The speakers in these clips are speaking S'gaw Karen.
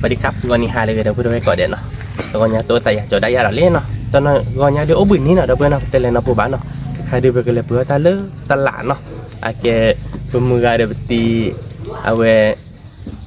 สวัสดีครับ ဂီၤနံၤဟါလၢအဂ့ၤ ဒီပုၢ်ဝဲၢ်ကိးဂၤဒဲးနီၤ, တဂီၤညါတအိၣ်သးယၤကၠီၤဒၣ်ယၤဒီးလံနီၤ, တဂီၤညါဒုးအိၣ်ဘှံးနံၤနီၤ ဒီပုၢ်ဝဲၢ်နီၤ, ပတဲလဲၤနီၤပိာ်ဘၣ်နီၤ, ခဲခါဒုးပကလဲၤပှ့ၤအီၣ်တၢ်လၢတလးနီၤ, အကဲ ပမုၢ်ဂၤဒီးပတံၤ အဝဲ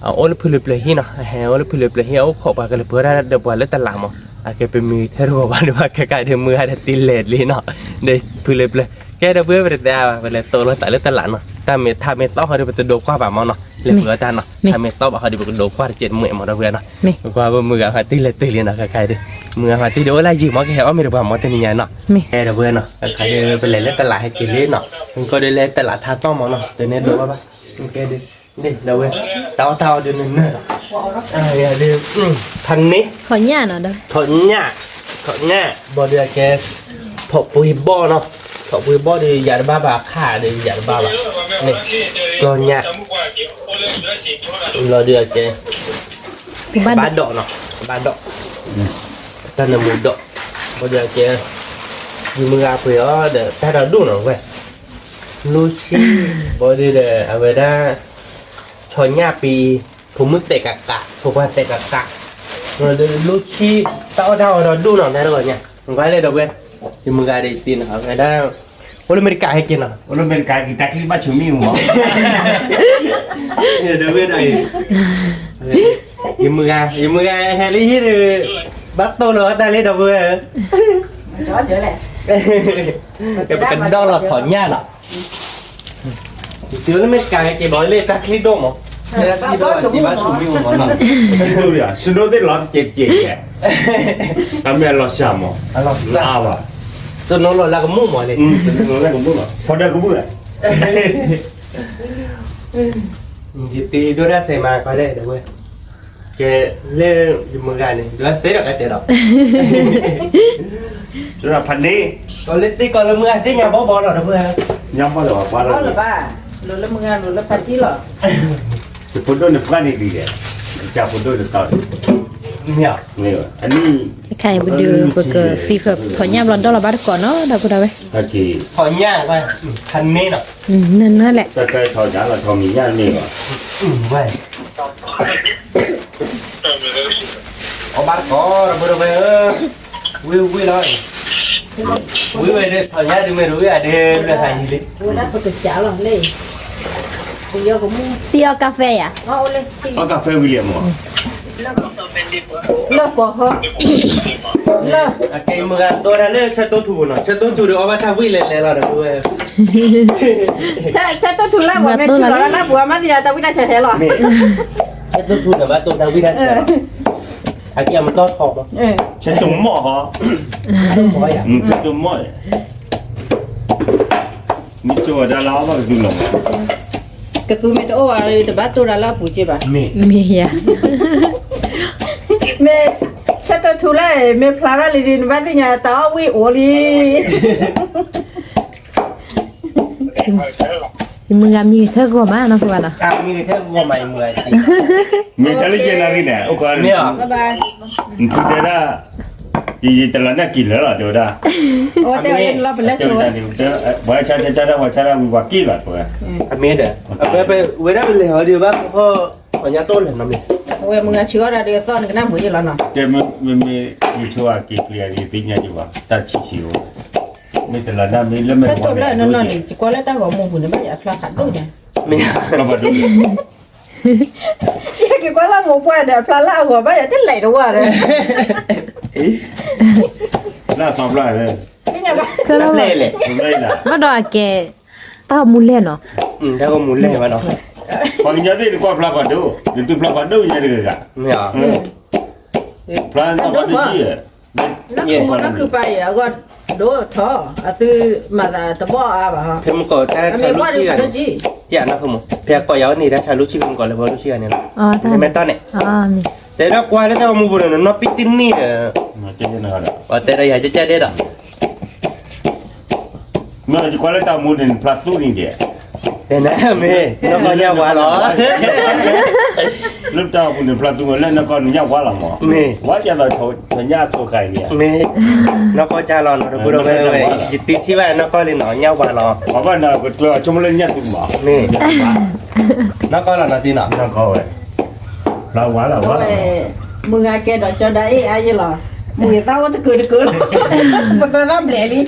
အအိၣ်လၢဖုလၢပျၢၤဟံၣ်နီၤ, အဟဲအိၣ်လၢဖုလၢပျၢၤဟံၣ် အအိၣ်ခိးပှၤကလဲၤပှ့ၤအီၣ်တၢ်ဒီးပှၤလၢတလးမး, အကဲပမံၤထဲတဂီၤဘၣ်ဒီးဘၣ် ခဲခါဒုးမုၢ်ဂၤဒီးတံၤလဲၤလံနီၤ, ဒီးဖုလၢပျၢၤ ကဲဒီပုၢ်ဝဲၢ်ပတတဲဘၣ် ပလဲၤတိလိာ်သးလၢတလးနီၤ, တၢ်မ့ၢ်ထါမ့ၢ်သီဃီဒီးပတဒိကွၢ်ဘၣ်မးနီၤ, လဲၤပှ့ၤအီၣ်တၢ်နီၤ, ထါမ့ၢ်သီဘၣ်ဃီဒီး ပကဒိကွၢ်တစဲးတမှဲးမး ဒီပုၢ်ဝဲၢ်နီၤ, ပကွၢ်ပမုၢ်ဂၤဖါတံၢ်လဲၤတုၤလံနီၤ, ခဲခါဒုး မုၢ်ဂၤဖါတံၢ်ဒုးအိၣ်လၢယံၤမး ကဟဲအီၣ်မ့ၤတပှၤမးတနံၤညါနီၤ, ဟဲဒီပုၢ်ဝဲၢ်နီၤ, ခဲခါဒုးပလဲၤလၢတလးဟဲက့ၤလံနီၤ, ကီၢ်ဒုးလၢတလးထါသီၣ်မးနီၤ, တန့ၢ်ဒိဘၣ်ဘၣ်, ကဲဒုး ဒီးဝဲ တၢ်အီၣ်တၢ်အီဒုးနၢၤနၢၤလီၤ, ဖါန့ၣ် ထီၣ်ညၣ်နီၤဒီး ထီၣ်ညၣ် ထီၣ်ညၣ် ဘၣ်ဒီးအကဲ ထီၣ်ပှ့ၤဘီၣ်နီၤ, ထီၣ်ပှ့ၤဘီၣ်ဒီး ယၤတဘၣ်ဘၣ်ခါဒီး ယၤတဘၣ်ဘၣ်, န့ၣ် ကီၢ်ညၣ် လီၤဒုးအကဲ ဘၣ်ဒိးနီၤ, ဘၣ်ဒိး တၢ်နၢမူဒိး, ဘၣ်ဒီးအကဲ ယမုၢ်ဂၤပှ့ၤအီၤဒီး တၢ်ဒီးဒိၣ်နီၤဝဲ လိဆံ, ဘၣ်ဒီး အဝဲဒၣ် ထီၣ်ညၣ်ပံၤ, ဖိမုၣ်သဲးကးကး, ဖိခွါသဲးကးကး, လိဆံ, တၢ်အီၣ်တၢ်အီဒီးဒိၣ်နီၤ တၢ်တဂီၤညါ, ကွၢ်လဲၣ်ဒီးဝဲ, ယမုၢ်ဂၤဒီးယတံၤနီၤ အဝဲဒၣ်, အိၣ်လၢအမဲရကၤဟဲက့ၤနီၤ, အိၣ်လၢအမဲရကၤက့ၤ တၢ်ချံဘၣ်ဆိမိၣ်မး, ဒီးဝဲဒၣ်အံၤ, ယမုၢ်ဂၤ, ယမုၢ်ဂၤဟဲလၢဟံၣ်ဒီး, ဘၣ်တိၢ်လီၤတၢ်လံဒီးဝဲ, ကပကဒီၣ်လီၤထီၣ်ညၣ်နီၤ တုၤလၢမ့ၢ်တကးက့ၤဘၣ်လၢတၢ်ချံဒိၣ်မး, တၢ်ချံဒိၣ်က့ၤဘၣ်ဆိမိၣ်မးနီၤ, တၢ်ချံဒိၣ်ဒံး, စနိသ့ၣ်လီၤတကဲးကဲးကဲး, အမ့ၢ်အလီၤစှၤမး, လါဘၣ်, စနိလီၤလၢကမူၣ်မးလံ, စနိလီၤလၢကမူၣ်လီၤ, ဖီဒၢကမူၣ်လီၤ, ယတံၤဒိၣ်တၢ်စဲးမၤကီးလဲၣ်ဒီးဝဲ ကဲလၢယမုၢ်ဂၤန့ၣ် ဒွးစဲဒီးကတဲဒီး, ဖါန့ၣ်, ကီးလၢတ့ၢ်ကီးလၢမုၢ်ဂၤသ့ၣ်ညါဘီဘီလီၤဒီးမုၢ်ဂၤ, ညါဘီလီၤဘၣ်, လိၤလၢမုၢ်ဂၤလိၤလၢဖါတံၢ်လီၤ, ယဖိဒိၣ်န့ၣ်ပှၢ်န့ၣ်ဒ်လဲၣ်, ယဖိဒိၣ်န့ၣ်တီ, မ့ၢ်, အနံၣ်, တခါအံၤပဒုး ပကသံဖၢထီၣ်ညၣ်ဘျီဒီလီၤဘၣ်တကိးနီၤ ဒီပုၢ်ဝဲၢ်, ထီၣ်ညၣ်, ဖါန့ၣ်နီၤ, နၢၤနၢၤလဲၣ်, တၢ်ထီၣ်ညၣ်လီၤထီၣ်မံၤညၣ်န့ၣ်ဘၣ် အီၣ်ဘၣ်တကိး ဒီပုၢ်ဒီဝဲၢ်ဧၢ, ဝံၣ်ဝံၣ်လီၤ, ဝံၣ်ဝဲဒၣ် ထီၣ်ညၣ်ဒုးမ့ၢ်တဝံၣ်အဒုး လၢဟးယံၤလံ, ဝဲဒၣ်ပကစးလီၤလံ, သံအီၣ်ကဖဲယၤ, အီၣ်ကဖဲဝံၤလံမး, လၢပီၤဟီ, လၢ အကဲမုၢ်ဂၤတိၢ်တၢ်လၢဆၢတိၢ်ထူပူၤနီၤ, ဆၢတိၢ်ထူဒီးအီၣ်ဘၣ်တၢ်ဝံၣ်လဲၤလဲၤလီၤဒီးဝဲ, ဆၢတိၢ်ထူလၢပှၤမ့ၢ်ထံလီၤလၢပှၤမၤသံယၤတၢ်ဝံၣ်တၢ်ဆၢဟဲလီၤ, ဆၢတိၢ်ထူန့ၣ်ဘၣ်တိၢ်တၢ်ဝံၣ်တၢ်ဆၢလီၤ, အကဲမတီၢ်ထီၣ်မး, ဆၢတိၢ်မီၢ်ဟီ, ဆၢတိၢ်မီၢ်, မ့ၢ်တိၢ်ဝဲဒၣ်လၢအီၣ်ဘၣ်ကဒုလီၤမး, ကသူမ့ၢ်တအိၣ်ဝဲတဘၣ်တိၢ်တၢ်လၢအပူၤက့ဘၣ်, မ့ၢ်ယၤ မ့ၢ်, ဆၢတိၢ်ထူလၢ မ့ၢ်ဖျါထီၣ်လံဒုး နဘၣ်သ့ၣ်ညါတၢ်အီၣ်ဝံၣ်အိၣ်လံ, ယမုၢ်ဂၤမံဂ့ၤထဲဂီၢ်မးနီၤ ဖိဘၣ်နီၤ, မံဂ့ၤထဲဂီၢ်မး ယမုၢ်ဂၤ, မ့ၢ်တၢ်လၢယဲၢ်နၣ်ရံၣ်န့ၣ် အိၣ်ခီန့ၣ်, နဖုတဲဒၣ်, ယတလးနၢ်က့ၤလၢာ်လီၤ တဲဝဲဒၣ်, ပှၤဆါဆါဆါဒၣ်ပှၤဆါဒၣ်ဝံၤပှၤက့ၢ်လီၤ တဲဝဲ, အမ့ၢ်ဒီး, ဝဲဒၣ်ပလဲၤဟီဒုးဘၣ် ခီခီ ပှၤညါတိၢ်လဲၤနီၤမ့ၢ်, အဝဲမုၢ်ဂၤဆံးအီၣ်ဒၣ်ဒုးအသီၣ်နကနၣ်မုာ်ယ့ၢ်လီၤနီၤ, တဲမ့မ့ၢ်, ယဆိအက့ၤပျံၤအက့ၤသ့ၣ်ညါယဘၣ် တၢ်ဆံးဆံးအိၣ်, မ့ၢ်တလးနၢ်မ့ၢ်လၢမဲာ်ဝါန့ၣ်, ဆၢတိၢ်လၢနီၢ်နီၢ်န့ၣ် ယကွၢ်လၢတၢ်ဂီၤမူပူၤန့ၣ် ဘၣ်ယအဖျါဖးဒိၣ်ညါ, မ့ၢ်, ယက့ၤကွၢ်လၢမိၢ်ပှၢ်ဒီး အဖျါလၢအဂီၤဘၣ်ယတလဲၤတဝၢ်ဒီး, လၢအသီဖျါလဲၣ်, သ့ၣ်ညါဘၣ်, ဘၣ်ဒီးအကဲ, တၢ်ဂီၤမူလဲၣ်နီၤ, တၢ်ဂီၤမူလဲၣ်ဘၣ်နီၤ, ပှၤကညီသ့ၣ်တကွၢ်ဖျါဖးဒိၣ်, နသုဖျါဖးဒိၣ်ညါတဂၤဂၤ, မ့ၢ်, ဖျါနီၢ်ဖးဒိၣ်ကံၢ်, နၢ်ခိမူနၢ်ခုပာ်အံၤအဂီၢ်ဒိၣ်ထီၣ်, အသုမၤသးတဘီၣ်အါဘၣ်, ဖဲမကီးတၢ်ဆါလူၢ်ဆံဂၤန့ၣ်, ဖဲကီးယၤဝဲန့ၣ် တၢ်ဆါလူၢ်ဆံဂၤမကီးလၢပှၤလူၢ်ဆံဂၤန့ၣ်လီၤ, မ့ၢ်တၢ်န့ၣ်, တဲဒၣ်ကွၢ်လၢတၢ်ဂီၤမူပူၤန့ၣ် နီၢ်ပံတနံၣ်ဒီး, ပှၤတဲဒီးယၤကဲကဲဒဲးဒီး မ့ၢ်ယကွၢ်လၢတၢ်မူန့ၣ် နဖျါသူန့ၣ်ဒဲး, မ့ၢ်, နီၢ်ကီၢ်ညၣ်ဝါလီၤ, လၢတၢ်မူန့ၣ် ဖျါသူလၢနီၢ်ကီၢ်ညၣ်ဝါလီၤမး, မ့ၢ်, ဝါကသိးညၣ်သိးခါအံၤန့ၣ်, မ့ၢ်, နီၢ်ကီၢ်ကၢ်လီၤနီၤ တပူၤဒီးဝဲဝဲ, ယတံၤထံၣ်ဘၣ်နီၢ်ကီၢ်လံနီၤ ညၣ်ဝါလီၤ, ပှၤဘၣ်နီၤကကျၢၤဆိကမိၣ်လၢညၣ်သူမး, မ့ၢ်, နီၢ်ကီၢ်လီၤနီၤတံၤနီၤ, နီၢ်ကီၢ်ဝဲ, လီၤဝါလီၤဝါလီၤ, မုၢ်ဂၤကဲဒီးကၠီဒါအ့ၣ်အါယဲလီၤ, မုၢ်ဂၤသၣ်အိၣ်တကုာ်တကုာ်လီၤ, ပသၢသၣ်ဘျဲၣ်လံ,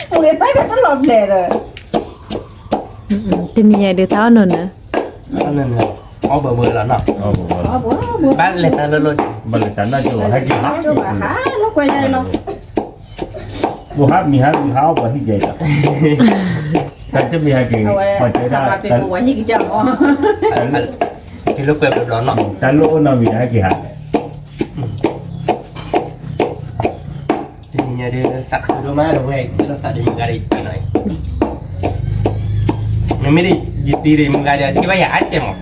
မုၢ်ဂၤသၣ်ကတလီၤဘျဲၣ်ဒီး, တနံၤညါဒုးသၣ်အီၣ်နီၤနၢၤ, အီၣ်ဘၢဘၢလီၤနီၤ, ဘၣ်လဲၤတၢ်လၢလီၤ, ဘၣ်လဲၤတၢ်နီၢ်ကၠိဟဲက့ၤဟး, လီၤကွဲယါလီၤ, ပဟးမံၤဟးမံၤဟးအီၣ်ပှၤဟံၣ်ကဲလီၤ, တၢ်တမံၤဟဲက့ၤ, ပှၤတဲဒၣ်, ပဝဲဟံၣ်ကစၢ်မီၤ, တၢ်လိၣ်အိၣ်နီတမံၤဟဲက့ၤဟးလဲၣ် တနံၤညါဒုးသးခုဒိၣ်မးဒီးဝဲ, လီၤသးဒီးမုၢ်ဂၤဒီးတံၤနီၤ, မ့မ့ၢ်ဒီးယတံၤဒီးမုၢ်ဂၤဒီးထံၣ်ဘၣ်ယၤအါကဲမး,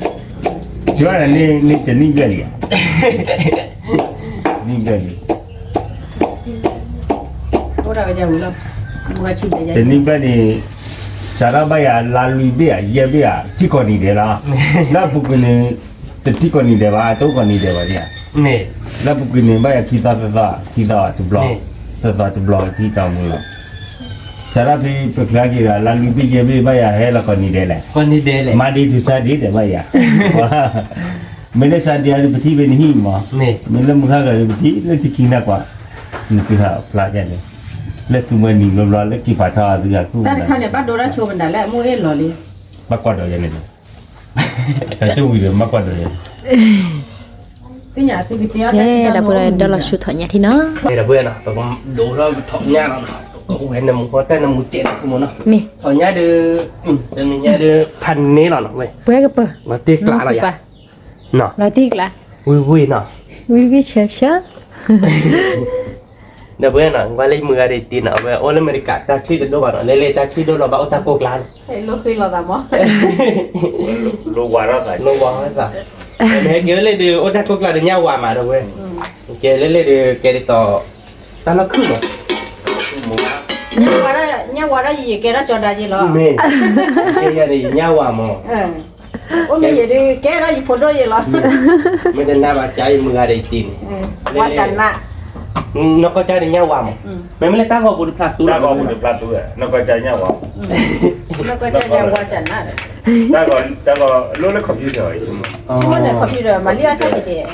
ယၤန့ၣ်န့ၣ်တနံၣ်ဘျဲၣ်လံ, တနံၣ်ဘျဲၣ်လံ, တနံၣ်ဘျဲၣ်န့ၣ်, စးထီၣ်ဘၣ်ယၤလါလွံၢ်ဘ့ၣ်ဧါ ယဲၢ်ဘ့ၣ်ဧါ ထံကီၢ်နံၤဒဲးလီၤ, လၢအပူၤကွံာ်န့ၣ်, တထံကီၢ်နံၤဒဲးဘၣ် တအိၣ်ကီၢ်နံၤဒဲးဘၣ်န့ၣ်ဧါ, လၢအပူၤကွံာ်န့ၣ် ဘၣ်ယၤခံသီသၢသီ, ခံသီတဘျီ, သၢသီတဘျီထံတၢ်မူလီၤ, စးထီၣ်ဖဲပကျါက့ၤဒီး လါလွံၢ်ဘ့ၣ်ယဲၢ်ဘ့ၣ်ဘၣ်ယၤဟဲလီၤကီၢ်နံၤဒဲးလဲၣ်, Monday to Sunday ဒဲးဘၣ်ယၤ, မ့ၢ်လၢ Sunday ဒီးပထံၣ်ဖဲနဟံၣ်မး, မ့ၢ်လၢမုၢ်ဟါဂၤဒီးပထံၣ်လၢထံခံနၢ်ကွၢ်, နသုဟးဖျါန့ၣ်, လၢသုမွဲနံၤဘျီဘျီလၢက့ၤဖးထီသုဂၤခိၣ်, တၢ်တခါန့ၣ် ဘၣ်ဒိတၢ်ဆိမတၤလဲၣ် အမိၢ်အ့ၣ်လီၤလံ, ဘၣ်ကွၢ်ဒီးယဲန့ၣ်, တၢ်ကၠိဝံၤဒီးဘၣ်ကွၢ်ဒီးယဲ, သ့ၣ်ညါသုကတဲအီၤ, ဒီပုၢ်ဒီဝဲၢ်ဒီးလီၤဆူထီၣ်ညၣ်ထံနီၤ, ဒီပုၢ်ဝဲၢ်နီၤ ပကဒိးထီၣ်ထီၣ်ညၣ်လီၤနီၤ, ပကဝဲနမူဃီတၢ်နမူစဲးနီၤ မ့ၢ်, ထီၣ်ညၣ်ဒီး, တနံၤညါဒီး ဖးန့ၢ်လီၤနီၤဝဲ, ပှဲကပၢၤ, လီၤတံၢ်ကျးလီၤယၤ, လီၤတံၢ်ကျး, ဝံၤဝံၤနီၤ, ဝံၤဝံၤဆၢဆၢ ဒီးပဝဲနီၤ ကွၢ်လၢမုၢ်ဂၤဒံးတံၤနီၤ အဝဲအိၣ်လၢအမဲရကၤ တၢ်ချံၣ်တဒိၣ်ဘၣ်နီၤ လဲၤလဲၤတၢ်ချံၣ်ဒိၣ်လီၤဘၣ်အိၣ်တၢ်ကိၢ်ကျါနီၤ, လိၣ်ဃံလီၤသးမး, လိၣ်ဝါထီၣ်သး, လိၣ်ဝါထီၣ်သး, မ့ၢ်ဟဲက့ၤလၢလၢဒီး အိၣ်တၢ်ကိၢ်ကျါဒီးညၣ်ဝါမးဒီးဝဲ, ကဲလၢလၢဒီး ကဲဒ်သိး, တၢ်လီၢ်ခုၣ်မး, ညၣ်ဝါဒၣ်ယကဲဒၣ်ကၠီဒါယ့လီၤ, မ့ၢ်, ညၣ်ဝါမး အိၣ်မ့ၢ်ယဲဒုး ကဲထီၣ်ယဖိဒိၣ်ယဲလီၤ, မ့ၢ်တနၢ်ဘၣ်ကၢ်ယမုၢ်ဂၤဒံးတံၤန့ၣ်, ဝါကနၣ်, နီၢ်ကီၢ်ကၢ်န့ၣ်ညၣ်ဝါမး, မ့မ့ၢ်လၢတၢ်ဂီၤပူၤတဖျါသူ, တၢ်ဂီၤပူၤတဖျါသူ, နီၢ်ကီၢ်ကၢ်ညၣ်ဝါ, နီၢ်ကီၢ်ကၢ်ညၣ်ဝါကနၣ်, တၢ်ဂီၤလိၣ်လၢ computer အံၤ, ဆိကမိၣ်န့ၣ် computer မၤလံအဆၣ်ကဲးကဲး,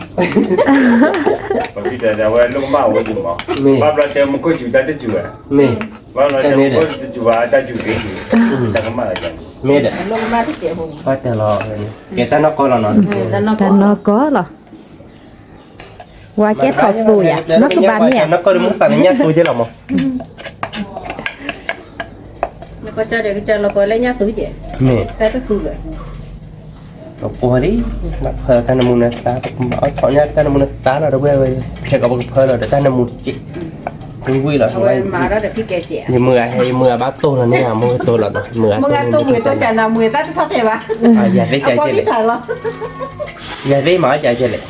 computer ဒီးဝဲလိၣ်ကမၣ်ဝဲဒံးမး, ဘၣ်ဘျီတဲမူခိၣ်စူၤတၢ်တစူၤဝဲ, မ့ၢ် ဘၣ်ဘျီတဲမူခိၣ်တစူၤဘၣ်တၢ်စူၤက့ၤ, တၢ်ကမၣ်လီၤ, မ့ၢ်ဒီး, ဘၣ်တဲလီၤ, ကဲတၢ်နီၢ်ကီၢ်လီၤနီၤ, တၢ်နီၢ်ကီၢ်လီၤ, ဝါကဲထီၣ်သိယၤ နီၢ်ကဘၣ်မ့ၢ်ဧါ, နီၢ်ကီၢ်ဒီးမူသးန့ၣ်ညၣ်သူကဲလီၤမး, နီၢ်ကီၢ်ကၢ်ဒီးကစၢ်လီၤကီးလၢညၣ်သူကဲး, မ့ၢ်, တၢ်တသူလၢၤ ပှၤလံ, ဖၢတၢ်နမူနသါ, ပကမၤအီၣ်ထီၣ်ညၣ်တၢ်နမူနသါလီၤ ဒီပုၢ်ဝဲၢ်, ခဲကီးပကဖၢလီၤဒီးတၢ်နမူတစဲး, ဝံၤဝံၤလီၤ, ယမုၢ်ဂၤဟဲ ယမုၢ်ဂၤဘၣ်တိၢ်လီၤန့ၣ် မုၢ်ဂၤတိၢ်လီၤနီၤ, မုၢ်ဂၤတိၢ်မုၢ်ဂၤတိၢ်ကနၤ မုၢ်ဂၤတၢ်တထီၣ်ထဲဘၣ်, ယၤသ့ၣ်ကဲလဲၣ်, ယၤသ့ၣ်မၤကဲလဲၣ်,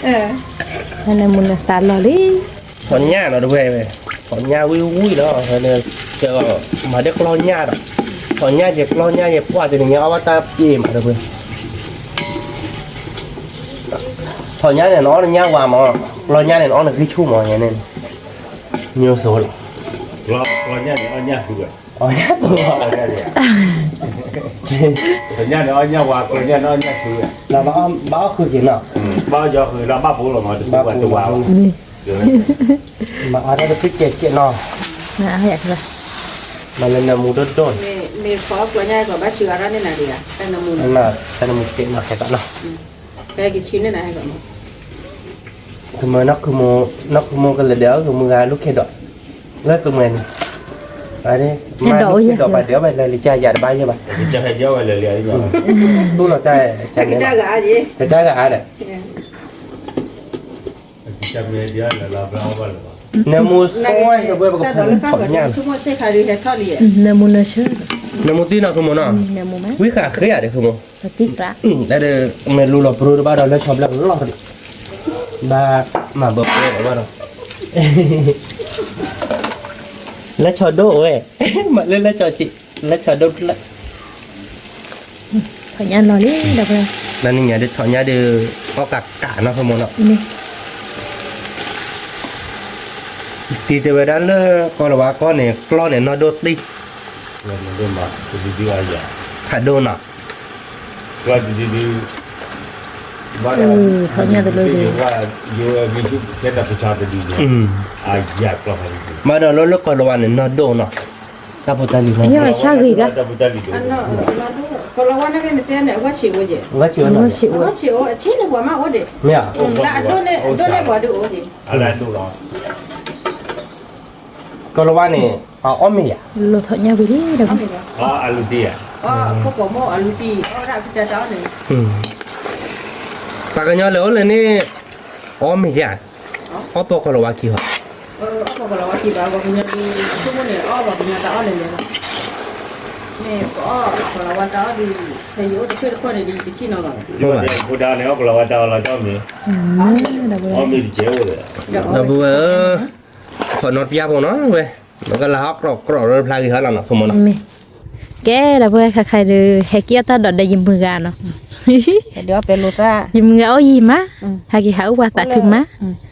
တၢ်နမူနသါလီၤလံ, ထီၣ်ညၣ်လီၤ ဒီပုၢ်ဝဲၢ်, ထီၣ်ညၣ်ဝံၤဝံၤလီၤ, မၤဒီးကျီညၣ်ဒီး, ထီၣ်ညၣ်ယဲၢ်ကျီညၣ်ယဲၢ်ပှၢ်တနံၤညါအီၣ်ဘၣ်တၢ်ပျ့ၤမး ဒီပုၢ်ဝဲၢ် ထီၣ်ညၣ်န့ၣ် နအီၣ်နညၣ်ဝါမး, ကျီညၣ်န့ၣ် နအီၣ်နဂံၢ်ဆူၣ်မး, န့ၣ်, ညိသိးလီၤ, ကျီညၣ်န့ၣ် အီၣ်ညၣ်ဃုဝဲ, အီၣ်ညၣ်ဃုဝဲ, ထီၣ်ညၣ်န့ၣ် အီၣ်ညၣ်ဝါ, ကျီညၣ်န့ၣ် အီၣ်ညၣ်ဃုဝဲ, ဘၣ်အီၣ်ဃုက့ၤနီၤ, ဘၣ်အီၣ်ဃုလီၤ ဘၣ်ပိာ်လီၤမး တဝါဝါ, မၤအါထီၣ်တဖုကဲးကဲးနီၤ, မၤလၢနမူဒိၣ်ဒိၣ်, မ့ၢ်ခီကျီညၣ်ကီးဘၣ်ဆူအါထီၣ်န့ၣ်နၤဒံးဧါ, တၢ်နမူ, တၢ်နမူကဲးနီၤ ဟဲကီးနီၤ, ဟဲက့ၤဆူန့ၣ်နၤ ဟဲကီးနီၤ, ကမၢနီၢ်, နီၢ်ကမၢကလဲၤဒီး ကမုၢ်ဂၤလိၣ်ခဲဒီး, လၢကမၢန့ၣ်, မၤဒိၣ်ခဲဒီးပှၤဒဲးအီၣ်ဝဲလၢလံာ်ကၢ်ယၤတဘၣ်ယဲၢ်ဘၣ်, တူၢ်လီၤတၢ်, ကစၢ်ဂၤအါဒီး နမူဆိဝဲ နဘဲပကဖၢထီၣ်ညၣ်လီၤ, နမူနဆၢ, နမူသံနီၤ ဃုမိၢ်နီၤ, ဝံဃာ်ဃ့ဧါဒီး ဃုမိၢ်, တၢ်ဒီး မ့ၢ်လူလီၤပရိတဘၣ်ဒီးလၢဆီဘျၢၣ်လီၤဒီး, ဘၣ်မၤဘၢပှဲၤဒီးဘၣ်ဒီး, လၢဆီဒိၣ်ဝဲ, မၤလၢလၢဆီဆံး, လၢဆီဒိၣ်ဖျၢၣ် ထီၣ်ညၣ်လီၤလံဒီး, လၢနံၤညါဒီးထီၣ်ညၣ်ဒီး အီၣ်ကးကးနီၤ ဃုမိၢ်နီၤ, တံၤတဲဝဲဒၣ်လၢကီၢ်လၤဝါကီၢ်န့ၣ် ကျီန့ၣ်နီၢ်ဒိၣ်သံ, ဖးဒိၣ်နီၤ, ကျီဒ်ဒ်ဒ်, ကျီ ဘၣ်ဒီး ထီၣ်ညၣ်တလၢဒီး ဘၣ်ဒီးလၢလၢကီၢ်လီၤဝါန့ၣ် နီၢ်ဒိၣ်နီၤ, တၢ်ဖိတၢ်လံၤနီၤ, ကီၢ်လီၤဝါန့ၣ် အဝဲဆံးအိၣ်, အဝဲဆံးအိၣ်, အဆံးန့ၣ်ပှၤမးအိၣ်ဒံး, မ့ၢ်ဧါ, ဒိၣ်န့ၢ်ပှၤဒုးအိၣ်ဒံး, ကီၢ်လီၤဝါန့ၣ် အအီၣ်မ့ၤယၤ, လီၤထီၣ်ညၣ်ဝံၤလံဒီး, အလူတံၢ်ဧါ, အီၣ်ကိၣ်ပိာ်မုၣ်အလူတံၢ် အီၣ်ဒၣ်ကစၢ်တၢ်အီၣ်န့ၣ်, ပှၤကညီလၢအိၣ်လၢန့ၣ် အီၣ်မ့ၤယၤ, အီၣ်ပီကီၢ်လီၤဝါခံဟီ, အီၣ်ပီကီၢ်လီၤဝါခံဘၣ်, ပှၤကညီဒုးဆိကမိၣ်န့ၣ် အီၣ်ပှၤကညီတၢ်အီၣ်လဲၤလဲၤလီၤ, မ့ၢ်ပအီၣ်ကီၢ်လီၤဝါတၢ်အီၣ်ဒုး ဖဲယအိၣ်တဖျၢၣ်တဖျၢၣ်န့ၣ်ဒုး ယကထံၣ်နီၤလီၤ, ဖိဒါန့ၣ် အီၣ်ကီၢ်လီၤဝါတၢ်အီၣ်လီၤတၢ်မ့ၢ်, အီၣ်မ့ၤတကဲအိၣ်ဒီး, ဒီပုၢ်ဝဲၢ်ဧၢ, ခီနီတပျၢ်ဖိနီၤဝဲ, မ့ၢ်ကလၢဟီၣ်ကြီကြီလၢဖျါဂ့ၤဟီလီၤနီၤ ဖိမနီၤ, ကဲ ဒီပုၢ်ဝဲၢ် ခါခါဒီး ဟဲက့ၤအီၣ်တၢ်ဒီးဒီးယမုၢ်ဂၤနီၤ, ယမုၢ်ဂၤအိၣ်ယံၤမး, ဟဲက့ၤဟးအိၣ်ပှၤသးခုမး,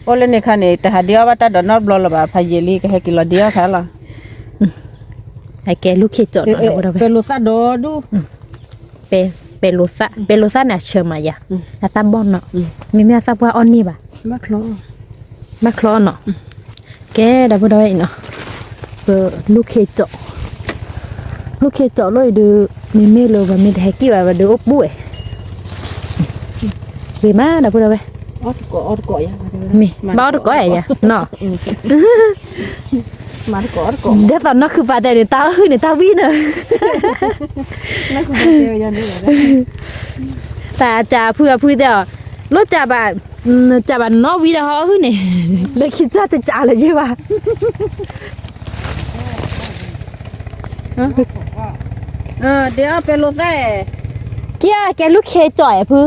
အိၣ်လၢန့ၣ်ခါန့ၣ် တဟးဒ့အီၣ်ဘၣ်တၢ်ဒီးနီတဘျီလၢၤဘၣ်, ဖးယံာ်လံ ကဟဲက့ၤလီၤဒ့အီၣ်ခါလီၤ, ဟဲက့ၤလူၢ်ခ့ကၠီၣ်နီၤ, ပဲၤလိာ်သၣ်ဒီဒူၣ် ပဲၤလိာ်သၣ်, ပဲၤလိာ်သၣ်န့ၣ်အဆၢမးယၤ, အသၣ်ဘီၣ်နီၤ, မ့မ့ၢ်အသၣ်ပှၢ်အီၣ်န့ၢ်ဘၣ်, ဘၣ်ချီအီၣ်နီၤ, ကဲ ဒီပုၢ်ဝဲၢ်အံၤနီၤ, ပလူၢ်ခ့ကၠီၣ်, လူၢ်ခ့ကၠီၣ်လီၤအံၤဒုး, မ့မ့ၢ်လၢပှၤမ့ၢ်တဟဲက့ၤဘၣ်ဝဲဒုးအိၣ်ပူၤဝဲ, ဂ့ၤမး ဒီပုၢ်ဝဲၢ်, မ့ၢ်ဘၣ်အီၣ်တကိးယၤနီၤ, ဒ်သိးနီၢ်ခုပာ်တဲန့ၣ် တၢ်အီၣ်ဟုၣ်န့ၣ် တၢ်ဝံၣ်န့ၣ် တၢ်ကးဖုအဖုတဲအီၤ, လိၣ်ကးဘၣ်, ကးဘၣ်နီၢ်ဝံၤဒီးဟီၣ်အီၣ်ဟုၣ်န့ၣ်, လၢခံစၢ်တကးလၢၤယ့ၢ်ဘၣ်, ဒ့အီၣ်ပဲၤလိာ်သၣ်, က့ၤအကဲလူၢ်ခ့ကၠီၣ်အဲၣ်ဖု,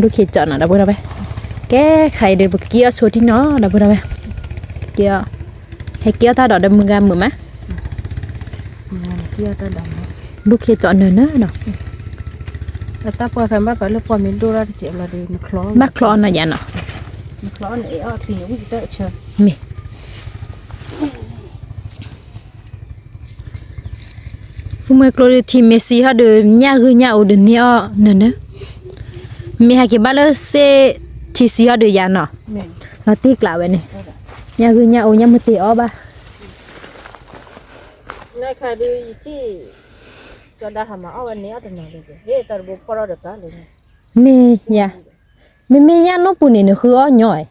လူၢ်ခ့ကၠီၣ်နီၤ ဒီပုၢ်ဝဲၢ်, ကဲ ခါအံၤဒီး ပက့ၤအီၣ်ဆိထံနီၤ ဒီပုၢ်ဝဲၢ်, က့ၤအီၣ်, ဟဲက့ၤအီၣ်တၢ်ဒီးဒီးမုၢ်ဂၤမုာ်မး, လူၢ်ခ့ကၠီၣ်နၢၤနၢၤနီၤ, အတၢ်ပှၢ်ခါဘၣ်ပာ်လၢပှၢ်မ့ၢ်ဒိၣ်ထီၣ်တစဲးဘျီဒီး နချီ, ဘၣ်ချီအီၣ်နီၤယၤနီၤ, နချီန့ၣ်အီၣ်ထံန့ၣ်ဝံၣ်ကတၢၢ်အဆၢ, မ့ၢ် ဖုမွဲကျိဒီးထံမ့ၢ်ဆံးဟီၣ်ဒီး ညၣ်ဂုၢ်ညၣ်အိၣ်ဒီးန့ၢ်အီၣ်နၢၤနၢၤ, မ့ၢ်ဟဲက့ၤဘၣ်လၢစ့ထံဆံးဟီၣ်ဒီးယၤနီၤ, လီၤတံၢ်ကျးဝဲန့ၣ်, ညၣ်ဂုၢ်ညၣ်အိၣ်ညၣ်မ့ၢ်တ့ၢ်အီၣ်ဘၣ်, နခါဒုးယထံၣ်, ကၠီဒါဟးမၤအီၣ်ဝဲန့ၢ်အီၣ်တနီၤဒီး ဟ့ၣ်တၢ်တဘိဖီၣ်ထီၣ်ဒီးတၢ်လၢ, မ့ၢ်ယၤ, မ့မ့ၢ်ညၣ်နီၢ်ပူၤန့ၣ် နဃုအီၣ်ညီ,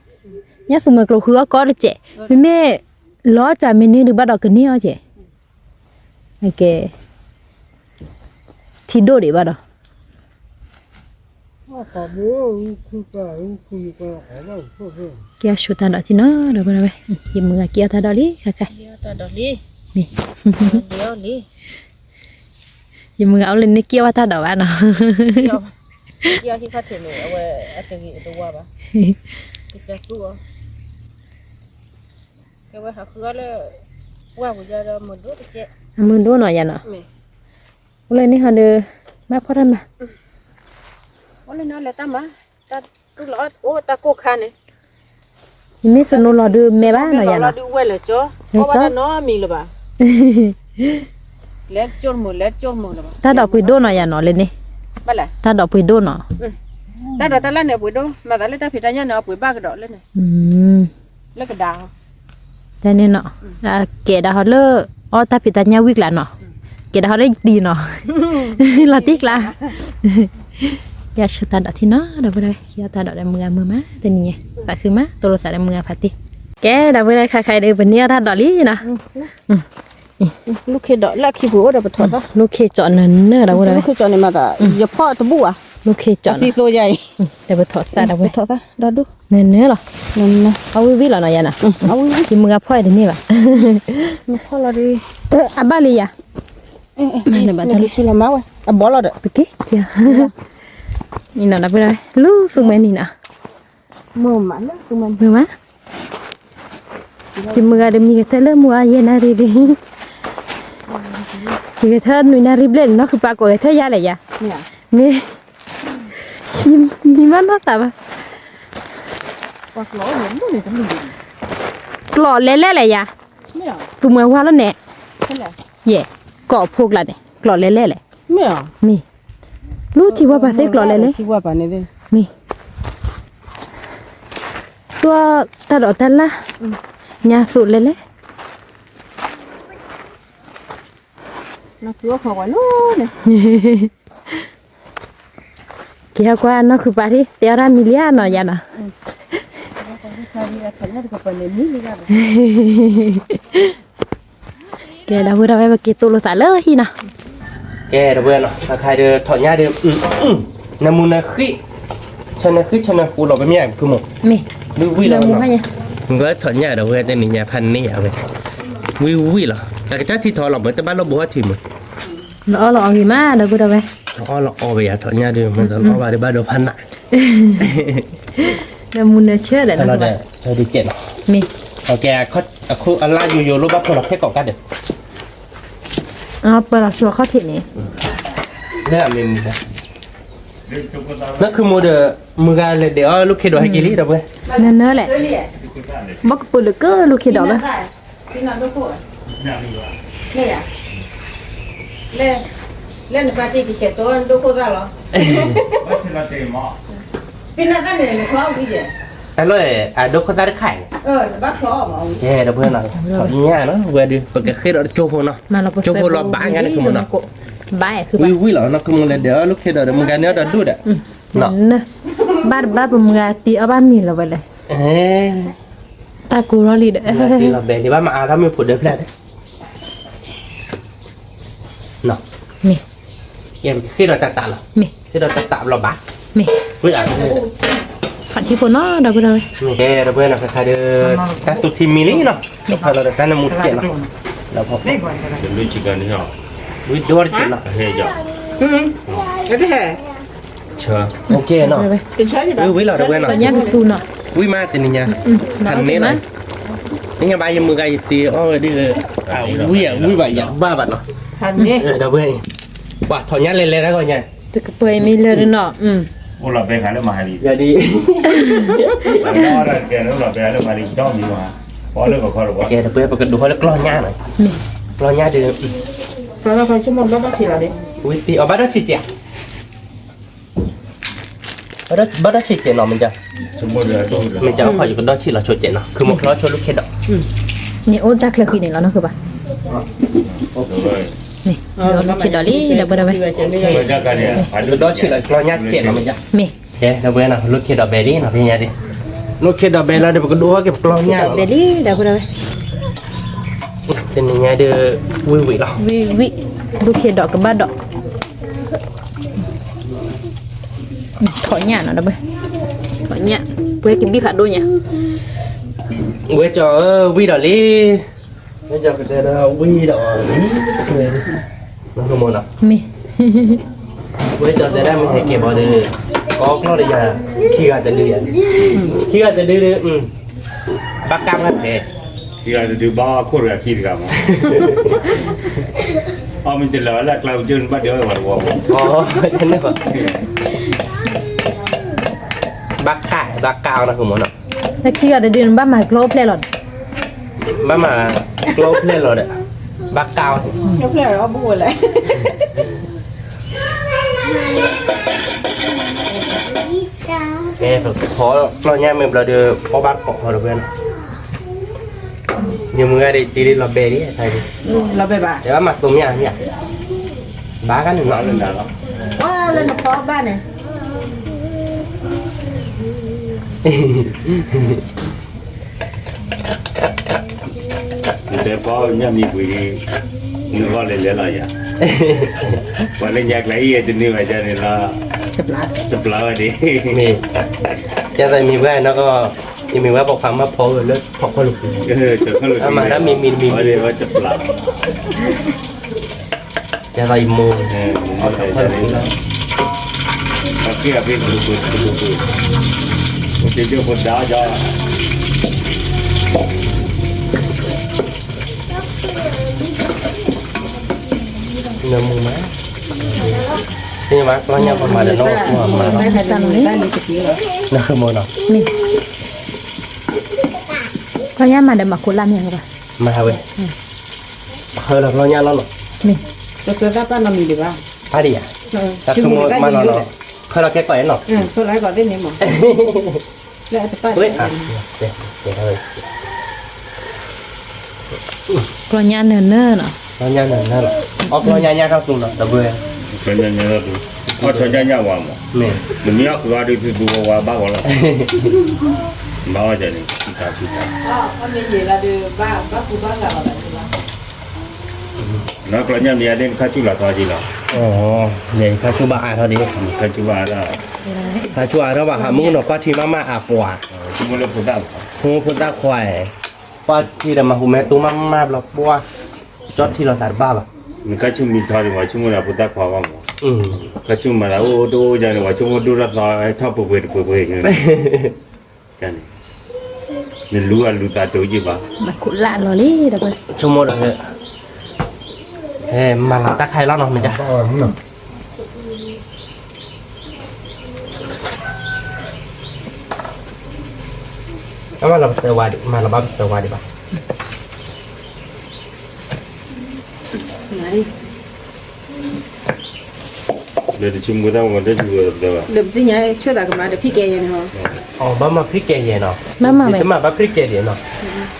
ညၣ်သူမွဲကျိဃုအီၣ်ကီတစဲး, မ့မ့ၢ် လီၤစၢ်မ့ၢ်န့ၢ်ဒုးဘၣ်ဒီးကန့ၢ်အီၣ်ကဲ, ကဲ, ထံဒိၣ်ဒံးဘၣ်ဒီး, က့ၤအီၣ်ဆိတၢ်ဒီးထံနီၤ ဒီပုၢ်ဝဲၢ်, ယမုၢ်ဂၤက့ၤအီၣ်တၢ်ဒီးလံ ခါခါ, ယမုၢ်ဂၤအိၣ်လၢန့ၣ်က့ၤအီၣ်တၢ်ဒီးဘၣ်နီၤ, က့ၤအီၣ်ဟံၣ်ဖးထံးန့ၣ် အဝဲအတဂ့ၤတဝါဘၣ်, ကစၢ်သူအီၤ, ကဲဝဲဟးဃုအီၣ်လၢ, ဝါပူၤယၤဒီးမုၢ်ဒိၣ်တကဲ, အမုၢ်ဒိၣ်နီၤယၤနီၤ, အိၣ်လၢန့ၣ်ဟီဒီး, ဘၣ်ဖီၣ်တၢ်မၤ, အိၣ်လၢန့ၣ်လဲၤတၢ်မၤ, တၢ်သူလီၤအိၣ်တၢ်ကိᢢ်ခါန့ၣ်, မ့ၢ်စနိလီၤဒုးမဲာ်ဘၣ်နီၤယၤနီၤ, ဝဲလၢကၠီ, ဝဲတၢ်နီတမံၤလၢၤဘၣ်, လဲၤတကၠိတမုာ် လဲၤတကၠိတမုာ်လၢၤဘၣ်, တၢ်ဒီးပှ့ၤဒိၣ်နီၤယၤနီၤလၢန့ၣ်, တၢ်ဒီးပှ့ၤဒိၣ်နီၤ, တၢ်ဒီးတၢ်လၢန့ၣ်အပှ့ၤဒိၣ် မၤသးလၢတၢ်ဖံးတၢ်ညၣ်န့ၣ် အပှ့ၤဘၣ်ကဒီးလၢန့ၣ်, လၢကဒါ, တၢ်န့ၣ်နီၤ, ကဲဒၣ်ဟီလၢ, အီၣ်တၢ်ဖံးတၢ်ညၣ်ဝံၣ်ကျါနီၤ, ကဲဒၣ်ဟီလၢယတံၤနီၤ, လီၤတံၢ်ကျါ, က့ၤအီၣ်ဆိတၢ်ဒီးထံနီၤ ဒီပုၢ်ဝဲၢ်, က့ၤအီၣ်တၢ်ဒီးဒီးမုၢ်ဂၤမုာ်မး တနံၤညါ, သးခုမး တိလိာ်သးဒီးမုၢ်ဂၤဖးတံၢ်, ကဲ ဒီပုၢ်ဝဲၢ် ခါခါဒီး ပန့ၢ်အီၣ်တၢ်ဒီးလံနီၤ, လူၢ်ခ့ဒီးလၢခံပူၤအိၣ်ဒီးပထီၣ်သၣ်, လူၢ်ခ့ကၠီၣ်နၢၤနၢၤ ဒီပုၢ်ဝဲၢ်, လူၢ်ခ့ကၠီၣ်န့ၣ်မၤသး, ယဖီၣ်တဘူၣ်ဧါ, လူၢ်ခ့ကၠီၣ်, ဒီးပထီၣ်သၣ်ဒီးဝဲ, နၢၤနၢၤလီၤ, အဝံၣ်ဝံၣ်လီၤနီၤယၤနီၤ, ယမုၢ်ဂၤဖီၣ်အံၤတန့ၢ်ဘၣ်, အဘၣ်လံယၤ, အဘီလီၤဒီး, ပက့ၤ, နနီၤဒီပုၢ်ဝဲၢ်, လူသူမွဲနံၤနီၤ, မုာ်မး, ယမုၢ်ဂၤဒီးမံၤကထၢလၢမုၢ်အယဲၢ်နၣ်ရံၣ်ဒ်, ယကထၢနွံနၣ်ရံၣ်ဘျဲၣ်န့ၣ် နီၢ်ဃုပၢ်ကိးဂဲၤထၢၣ်ယါလဲၣ်ယါ, မ့ၢ်, မံၤမးနီၢ်သးဘၣ်, ကျိးလဲၤလဲၣ်လဲၣ်ယါ, သူမွဲဝါလီၤန့ၣ်, ယဲၢ်, ကိးဖိကျါန့ၣ် ကျိးလဲၤလဲၣ်လဲၣ်, မ့ၢ်, လူထံဝါပာ်သ့ကျိးလဲၣ်လဲၣ်, မ့ၢ် သူအီၣ်တၢ်ဒိးတၢ်လၢ်, ညါသိးလဲၣ်လဲၣ်, က့ၤဟဲကွၢ်နီၢ်ခုပၢ်ထံ တဲအီၣ်တၢ်မံၤလံဧါနီၤယၤနီၤ. ကဲ ဒီပုၢ်ဒီဝဲၢ် ပက့ၤတိၢ်လိာ်သးလၢဟံၣ်နီၤ. ကဲ ဒီပုၢ်ဝဲၢ်နီၤ အခါဒီး ထီၣ်ညါဒီး နမူနဃံ ဆနဃံဆနဃူလီၤ ပမ့ၢ်အဖုမိၢ် မ့ၢ် ဝံၣ်ဝံၣ်လီၤ နမူဖဲညါ မ့ၢ်ထီၣ်ညါဒီး ဝဲတဲန့ၣ်ညါဖးန့ၢ်ယၤဝဲ ဝံၣ်ဝံၣ်လီၤ အကစၢ်ထံထီၣ်လီၤ မ့ၢ်တဘၣ်လီၢ်ဘိဟီၣ်ထံးမ့ၢ် လီၤအီၣ်လီၤအီၣ်ဂ့ၤမး ဒီပုၢ်ဒီဝဲၢ် လီၤအီၣ်လီၤအီၣ်ဝဲယၤ ထီၣ်ညါဒီး မ့ၢ်တလီၢ်ဘၣ်ဒီး ဘၣ်ဒိဖးနး နမူနဆၢဒီး လီၤဒီး လီၤဒီးကဲးလီၤ မ့ၢ် အလါယိယိလိၣ်ဘၣ်ဖီလီၤခဲကိးကါဒီး ပၢၤလီၤဆူအခီၣ်ထံးန့ၣ် လၢအမ့ၢ်မူ နၢ်ခုမိၢ်ဒီး မုၢ်ဂၤလဲၤဒဲးအီၣ်လိၣ်ခ့ဒီးဟဲက့ၤလံ ဒီပုၢ်ဝဲၢ် နနၢလဲၣ် ဘၣ်ကပၢၤလၢကလိၣ်ခ့ဒီးလၢ လၢနပာ်တ့ၢ်ကဆဲးတီနဒိၣ်ခိၣ်သၣ်လီၤ ပနၢ်သၣ်န့ၣ်နချီဝံၤဒီး အလီၢ်အဒိၣ်ခိၣ်သၣ်တခါအံၤ ကဲဒီပုၢ်ဝဲၢ်နီၤ ထီၣ်ညါနီၤ ဝဲဒုး ပကဃ့ဒီးကၠိဖိနီၤ ကၠိဖိလီၤဘၣ်ညါန့ၣ် ခုမိၢ်နီၤ ဝံၣ်ဝံၣ်လီၤ နၢ်ခုမိၢ်လဲၤဒဲးအီၣ်လိၣ်ခ့ဒီး မုၢ်ဂၤန့ၢ်အီၣ်ဒီးဒူၣ်ဒီး ဘၣ်တဘၣ်ပမုၢ်ဂၤတ့အီၣ်ဘၣ်မ့ၤလီၤဝဲလဲၣ် တၢ်ကိၤထီၣ်လံဒီး လီၤဘဲလံ ဘၣ်မၤအါထီၣ်မ့ၢ်ဖိးဒၢဖျၢၣ်ဒီး မ့ၢ် ဃ့ဒီးတၢ်တးလီၤ မ့ၢ် ဃ့ဒီးတၢ်တးဘျီဘၣ် မ့ၢ် ဖးထံဖိနီၤ ဒီပုၢ်ဒီဝဲၢ် ကဲ ဒီပုၢ်ဝဲၢ်နီၤ ခါခါဒီး တၢ်သူၣ်ထံမံၤလံနီၤ ဒီးခါလီၤဒီးတၢ်နမူတကဲးနီၤ ဒီးဖီ ဝံၤဒိၣ်တကဲးနီၤ ဆၢ အိၣ်ကဲနီၤ ဝံၤဝံၤလီၤ ဒီပုၢ်ဝဲၢ်နီၤ ဝံၤမးတနံၤညါ ဖးန့ၢ်လီၤ နညါဘၣ်ယမုၢ်ဂၤယတ့အီၣ်ဝဲဒ် ဝံၤဝံၤဘၣ်ယဘၣ်ဘၣ်နီၤ ဒီပုၢ်ဝဲၢ် ပှၤထီၣ်ညါလဲၤလဲၤတၢ်ဂီၤညါ တကပၤမ့ၢ်လၢာ်နီၤ အိၣ်လီၤဘဲခါလၢမၤဟးလံ ယၤဒ် အိၣ်လီၤဘဲခါလၢမၤဟးလံ ဒီမံၤမး ပီလၢကခီတပှၤ ကဲ ဒီပုၢ်ဝဲၢ် ပကဒိးဟီလၢကျီၢ်ညါနီၤ ကျီၢ်ညါဒီး ဝံၤတ့အီၣ်ဘၣ်ဒီးဆံးကဲး ဘၣ်ဒီးဆံးကဲးနီၤ မ့ၢ်က မ့ၢ်က အခီယကဒီးဆံးလီၤဆိကဲးနီၤ ခုမိၢ်ချီဆိလိၣ်ခ့ဒီး န့ၣ်အိၣ်တၢ်ချၢဃံန့ၣ်လီၤနီၤ ခုဘၣ် န့ၣ် လိၣ်ခ့ဒီးလံ ဒီပုၢ်ဝဲၢ် ကဒီးဆံးလီၤကျီၢ်ညါကဲးနီၤ မ့ၢ်က မ့ၢ် ကဲ ဒီပုၢ်ဝဲၢ်နီၤ လိၣ်ခ့ဒီးဘဲလံနီၤ ဖဲညါဒ် လိၣ်ခ့ဒီးဘဲလီၤဒီး ပကဒိးဟီက့ၤပကျီၢ်ညါလီၤ ဘဲလံ ဒီပုၢ်ဝဲၢ် တနံၤညါဒီး ဝံၤဝံၤလီၤ ဝံၤဝံၤ လိၣ်ခ့ဒီးကဘၣ်ဒီး ထီၣ်ညၣ်နီၤ ဒီပုၢ်ဝဲၢ် ထီၣ်ညၣ် ပှဲၤကဘံၣ်ဖးဒိၣ်ညါ ဝဲကၠီဧၢ ဝံၤဒီးလံ ဝဲကၠီကတဲဒီးဝံၤဒီးလံ မ့ၢ် ဝဲကၠီတဲဒၣ်မ့ၢ်ဟဲက့ၤဘၣ်ဒီး ကီကျီၢ်ဒီးယၤ ခံဂၤတဒုယၤ ခံဂၤတဒုဒီး ဘၣ်ကၢ်ဖဲ ခံဂၤတဒုဘၣ်ခိၣ်တဂၤခံတဂၤမး အီၣ်မ့ၢ်တလၢာ်လၢအကျါပကၠိန့ၣ်ဘၣ်ဒဲးဝဲတဝီမး ဘၣ်ကၢ် ဘၣ်ကၢ်အီၤနီၤ မ့ၢ်နီၤ တခံဂၤတဒုန့ၣ် ဘၣ်မၤကျီအိၣ်ဖျဲၣ်လီၤ ဘၣ်မၤကျီအိၣ်ဖျဲၣ်လီၤဒီး ဘၣ်ကၢ်အီၤ ဖျဲၣ်လီၤဘူၣ်ဝဲလဲၣ် ဖီဖျီညါမ့ၢ်ဘျီဒီး အီၣ်ဘၣ်တကိးဖီတဝဲနီၤ ယမုၢ်ဂၤဒ်တ့လီၤဘဲဒ် လီၤဘဲဘၣ် တဲဘၣ်မၤသိမ့ၢ်ဧါ ဘၣ်ကန့ၣ်နီၤ ဝဲလၢနဖီဘၣ်န့ၣ် နတဲဖီညၣ်မံၤပှ့ၤဒ် နဂီၢ်လဲၤလဲၤလီၤယၤ ပှၤလၢညါကျါအံၤတနုၤဘၣ်ယၤန့ၣ်လီၤ တပျၢ်ဝဲဒၣ် မ့ၢ် ကဲသးမံၤပှ့ၤနီၢ်ကီၢ် ယမ့ၢ်ဝဲပိာ်ခွါမၤဖီဝဲလၢထီၣ်ခီၣ်လိာ်ကွံာ် အမၤတၢ်မံၤမံၤတမံၤ တပျၢ် ကဲသးယမိၢ် အီၣ်ထီၣ်ခီၣ်လိာ်ကွံာ်လီၤ အဖံအဖံ ပူပူပူပူ ပူပူပူ နမူမး သ့ၣ်ညါဘၣ် ကျီၢ်ညၣ်ပမၤဒီးနီၢ်ကီၢ်မၤလီၤ နမူနီၤ ကျီၢ်ညၣ်မၤဒီးမၤခိၣ်လၢ်မ့ၢ်ဘၣ် မၤဝဲ ဟၢလီၤကျီၢ်ညၣ်လီၤနီၤ မ့ၢ် ပသၢသၣ်ပၢ်နီတမံၤဒံးဘၣ် ဖးဒံးယၤ တၢ်ဆိကမိၣ်မးလီၤနီၤ, ဖၢလီၤခဲကီၢ်အံၤနီၤ, ဖၢလီၤခဲကီၢ်သ့ၣ်န့ၣ်မး, လၢအတပၣ်, ကျီညါနၢၤနၢၤနီၤ, ကျီညါနၢၤနၢၤလီၤ, အီၣ်ကျီညါညါထီၣ်သူနီၤ ဒီပုၢ်ဝဲၢ်, ကျီညါညါထီၣ်သူ, အီၣ်ထီၣ်ညါညါဝဲမး, နမ့ၢ်အီၣ်ဃုာ်အီၤဒုးသူသူဝဲဝဲဘၣ်ဂီၤလီၤ, ဘၣ်အီၣ်န့ၣ် ခံခါဆံခါ နီၢ်ကျီညါမ့ၢ်ယၤဒ်နခါဆူၣ်လီၤထီက့ၤလီၤ, ယခါဆူၣ်ဘၣ်အါထီၣ်ဒ်, ခါဆူၣ်ဘၣ်အါထီၣ်, ခါဆူၣ်အါထီၣ်ဘၣ် ဟးမုၢ်ကနီၤ ကွၢ်ထံမးမးအပှၤ, ဖိမုၣ်ဖိသၣ်ခွါ, ကွၢ်ထံဒီးမၤဟူးမဲာ်တိၢ်မးမးဘျီပှၤ, ကၠီထံလီၤသးတဘၣ်ဘၣ်, နခါဆူၣ်မံထီၣ်ဒ် ပှၤဆိကမိၣ်ဒီးဖိသၣ်ခွါဘၣ်မး, ခါဆူၣ်မၤသးအိၣ်တအိၣ်ဒ်န့ၣ် ပှၤဆိကမိၣ်ဒိၣ်ထီၣ်သီထီၣ်ပှဲၤပှဲၤတပှဲၤပှဲၤ နလူအလူၤသးတိၤယံာ်ဘၣ်, နခိၣ်လၢ်လီၤလံ, ဆိကမိၣ်ဒီး, မၤလီၤတၢ်ခါအံၤလီၤနီၤ မ့ၢ်ဒၣ်, အမၤလီၤပသၢဝါဒံး, မၤလီၤဘၣ်ပသၢဝါဒံးဘၣ်, လၢတဆိကမိၣ်တၢ်မၤတဆိကမိၣ်တၢ်, ဒီးပသ့ၣ်ညါဆိသးကမၤဒီးဖံးကဲယဲန့ၣ်ဟီ, အဘၣ်မၤဖံးကဲယဲနီၤ, ဘၣ်မၤဝဲ, တမၤဘၣ်ဖံးကဲယဲနီၤ,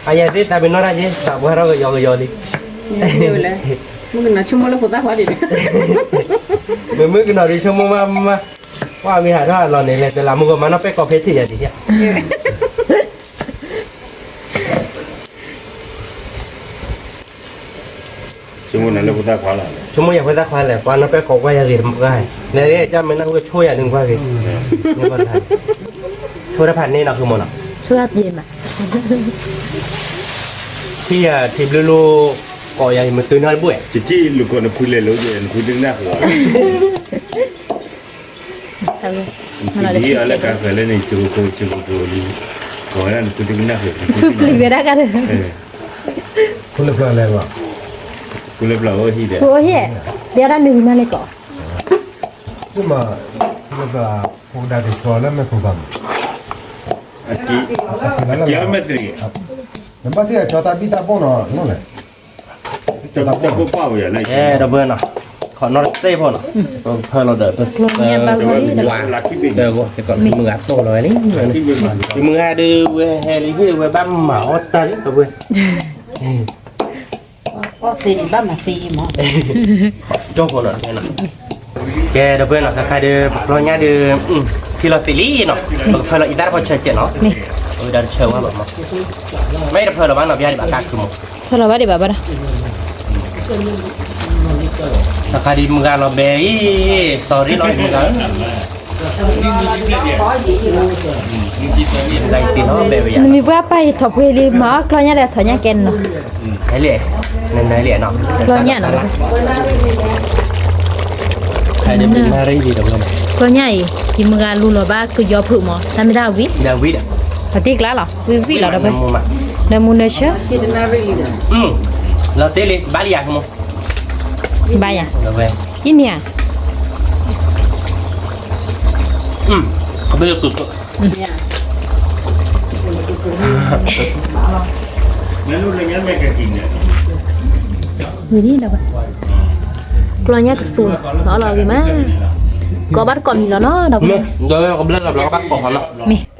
အယဲသ့ၣ်သးပ့ၤနီၣ်တၢ်ယဲ သးပှဲၤထီၣ်ကယီကယီလံ, မုၢ်ကနၤဆိကမိၣ်လၢဖိသၣ်ခွါဒံး, မုၢ်မုၢ်ကနီၤဒ်ဆိကမိၣ်မးမး, ပှၤမ့ၢ်ဟးထီၣ်အလီၢ်န့ၣ် လဲၤတလးမူကီးမၤနီၢ်ပဲၢ်ကီးဖဲထံၣ်ယၤဒံး, ဆိကမိၣ်နၤလၢဖိသၣ်ခွါလီၤ, ဆိကမိၣ်ယၤဖိသၣ်ခွါလဲၣ် ပှၤနီၢ်ပဲၢ်ကီးကွၢ်ယၤဂ့ၤတမုၢ်ဂၤ, လဲၤကၢ်မ့ၢ်နၢ်ဟူဆိယၤန့ၣ်ကွၢ်ဂ့ၤ, ဆိတဖၣ်န့ၣ်နီၤ ဃုမီၤနီၤ, ဆိယၤပျဲမး, ထံယၤထံဘျုးလိ ကိးယၤမ့ၢ်တုၤနီတဘျီ, ယထံၣ်လူၤကိးနဖုလဲၤလိၤယဲ နဖုတနၢ်ဃုာ်အီၤ, ဒ်အီၤလၢကၤဃၢၤလၢန့ၣ် ကၠိကၠိကၠိကၠိလံ, ကိးဝဲဒၣ်နဖုတနၢ်ဃုာ်, ဖုပျံၤဝဲဒၣ်ကါဒီး, ဖုလၢပျၢၤလဲၤလီၤ, ဖုလၢပျၢၤအိၣ်ဟံၣ်ဒီး, ဖုအိၣ်ဟံၣ်, ဒ်အီၤဒၣ်မ့ၢ်ဝံၤမးလဲၣ်ကိး, မ့ၢ်, ဖုလၢပျၢၤ, ဖိဒါက့ၤဆီလၢမဲာ်ဖိဘၣ်မး, အက့ၤ, အက့ၤအီၤမဲာ်သ့ၣ်, နဘၣ်သ့ၣ်အကၠီတၢ်ဘံၣ်တၢ်ဘီၣ်နီၤ, တၢ်ဘီၣ်ပၣ်ဝဲယၤန့ၣ်, ဒီပုၢ်ဝဲၢ်နီၤ, ခီနီၢ်တစဲးဖိနီၤ, ပဖၢလီၤဒီးပသၢဂီၤ, သၢဂီၤ, မုၢ်ဂၤတိၢ်လီၤဝဲလံ, မုၢ်ဂၤဒုးဝဲဟဲလံဟ့ၣ်ဝဲဘၣ်မၤအီၣ်တၢ်လံ ဒီပုၢ်ဝဲၢ် အီၣ်သ့ဒံးဘၣ်မၤသ့မး, ကၠီဖိနီၤ, ကဲ ဒီပုၢ်ဝဲၢ်နီၤ ခါခါဒီး ပကျီညါဒီး ထံလီၤသ့လံနီၤ, ပကဖၢလီၤအံသၣ်တခီဆၢကဲးနီၤ, အဝဲဒၣ်တဆၢဝဲလီၤမး, မ့ၢ်တဖၢလီၤဘၣ်နီၤ ဘၣ်ဒံးဘၣ်ကါခုမး, ဖၢလီၤဘၣ်ဒံးဘၣ်ဘၣ်ဒီး ခါခါဒ်မုၢ်ဂၤလီၤဘဲအံၤ, sorry လီၤမုၢ်ဂၤဧၢ, နမံၤပှၢ်ပၢ်အံၤထီၣ်ပှဲၤလံ မၤအီၣ်ကျီညါဒီးထီၣ်ညါကဲနီၤ, ဟဲလံ, နနၢၤလံနီၤ, ကျီညါနီၤ, ကျီညါအံၤ ယမုၢ်ဂၤလူလီၤဘၣ်ကယီဖုးမး တၢ်မ့ၢ်တၢ်ဝံၤ, ဒီးဝံၤဒီး, ပတံၢ်ကျါလီၤ ဝံၤဝံၤလီၤဒီး, နၢမူနၢဆၢ, လီၤတ့ၢ်လံ ဘၣ်လံယၤကမီၤ, ဘၣ်ယၤ, အံၤန့ၣ်ဧါ, ဝံၤလံဒီး, ကျီညါကသူၣ်လီၤလီၤဂ့ၤမး, ကဘၣ်တကိးမံၤလီၤနီၤဒီး, မ့ၢ်, ဒီးကဘျၢလီၤဘျီကဘၣ်ကိးဟီနီၤ, မ့ၢ်,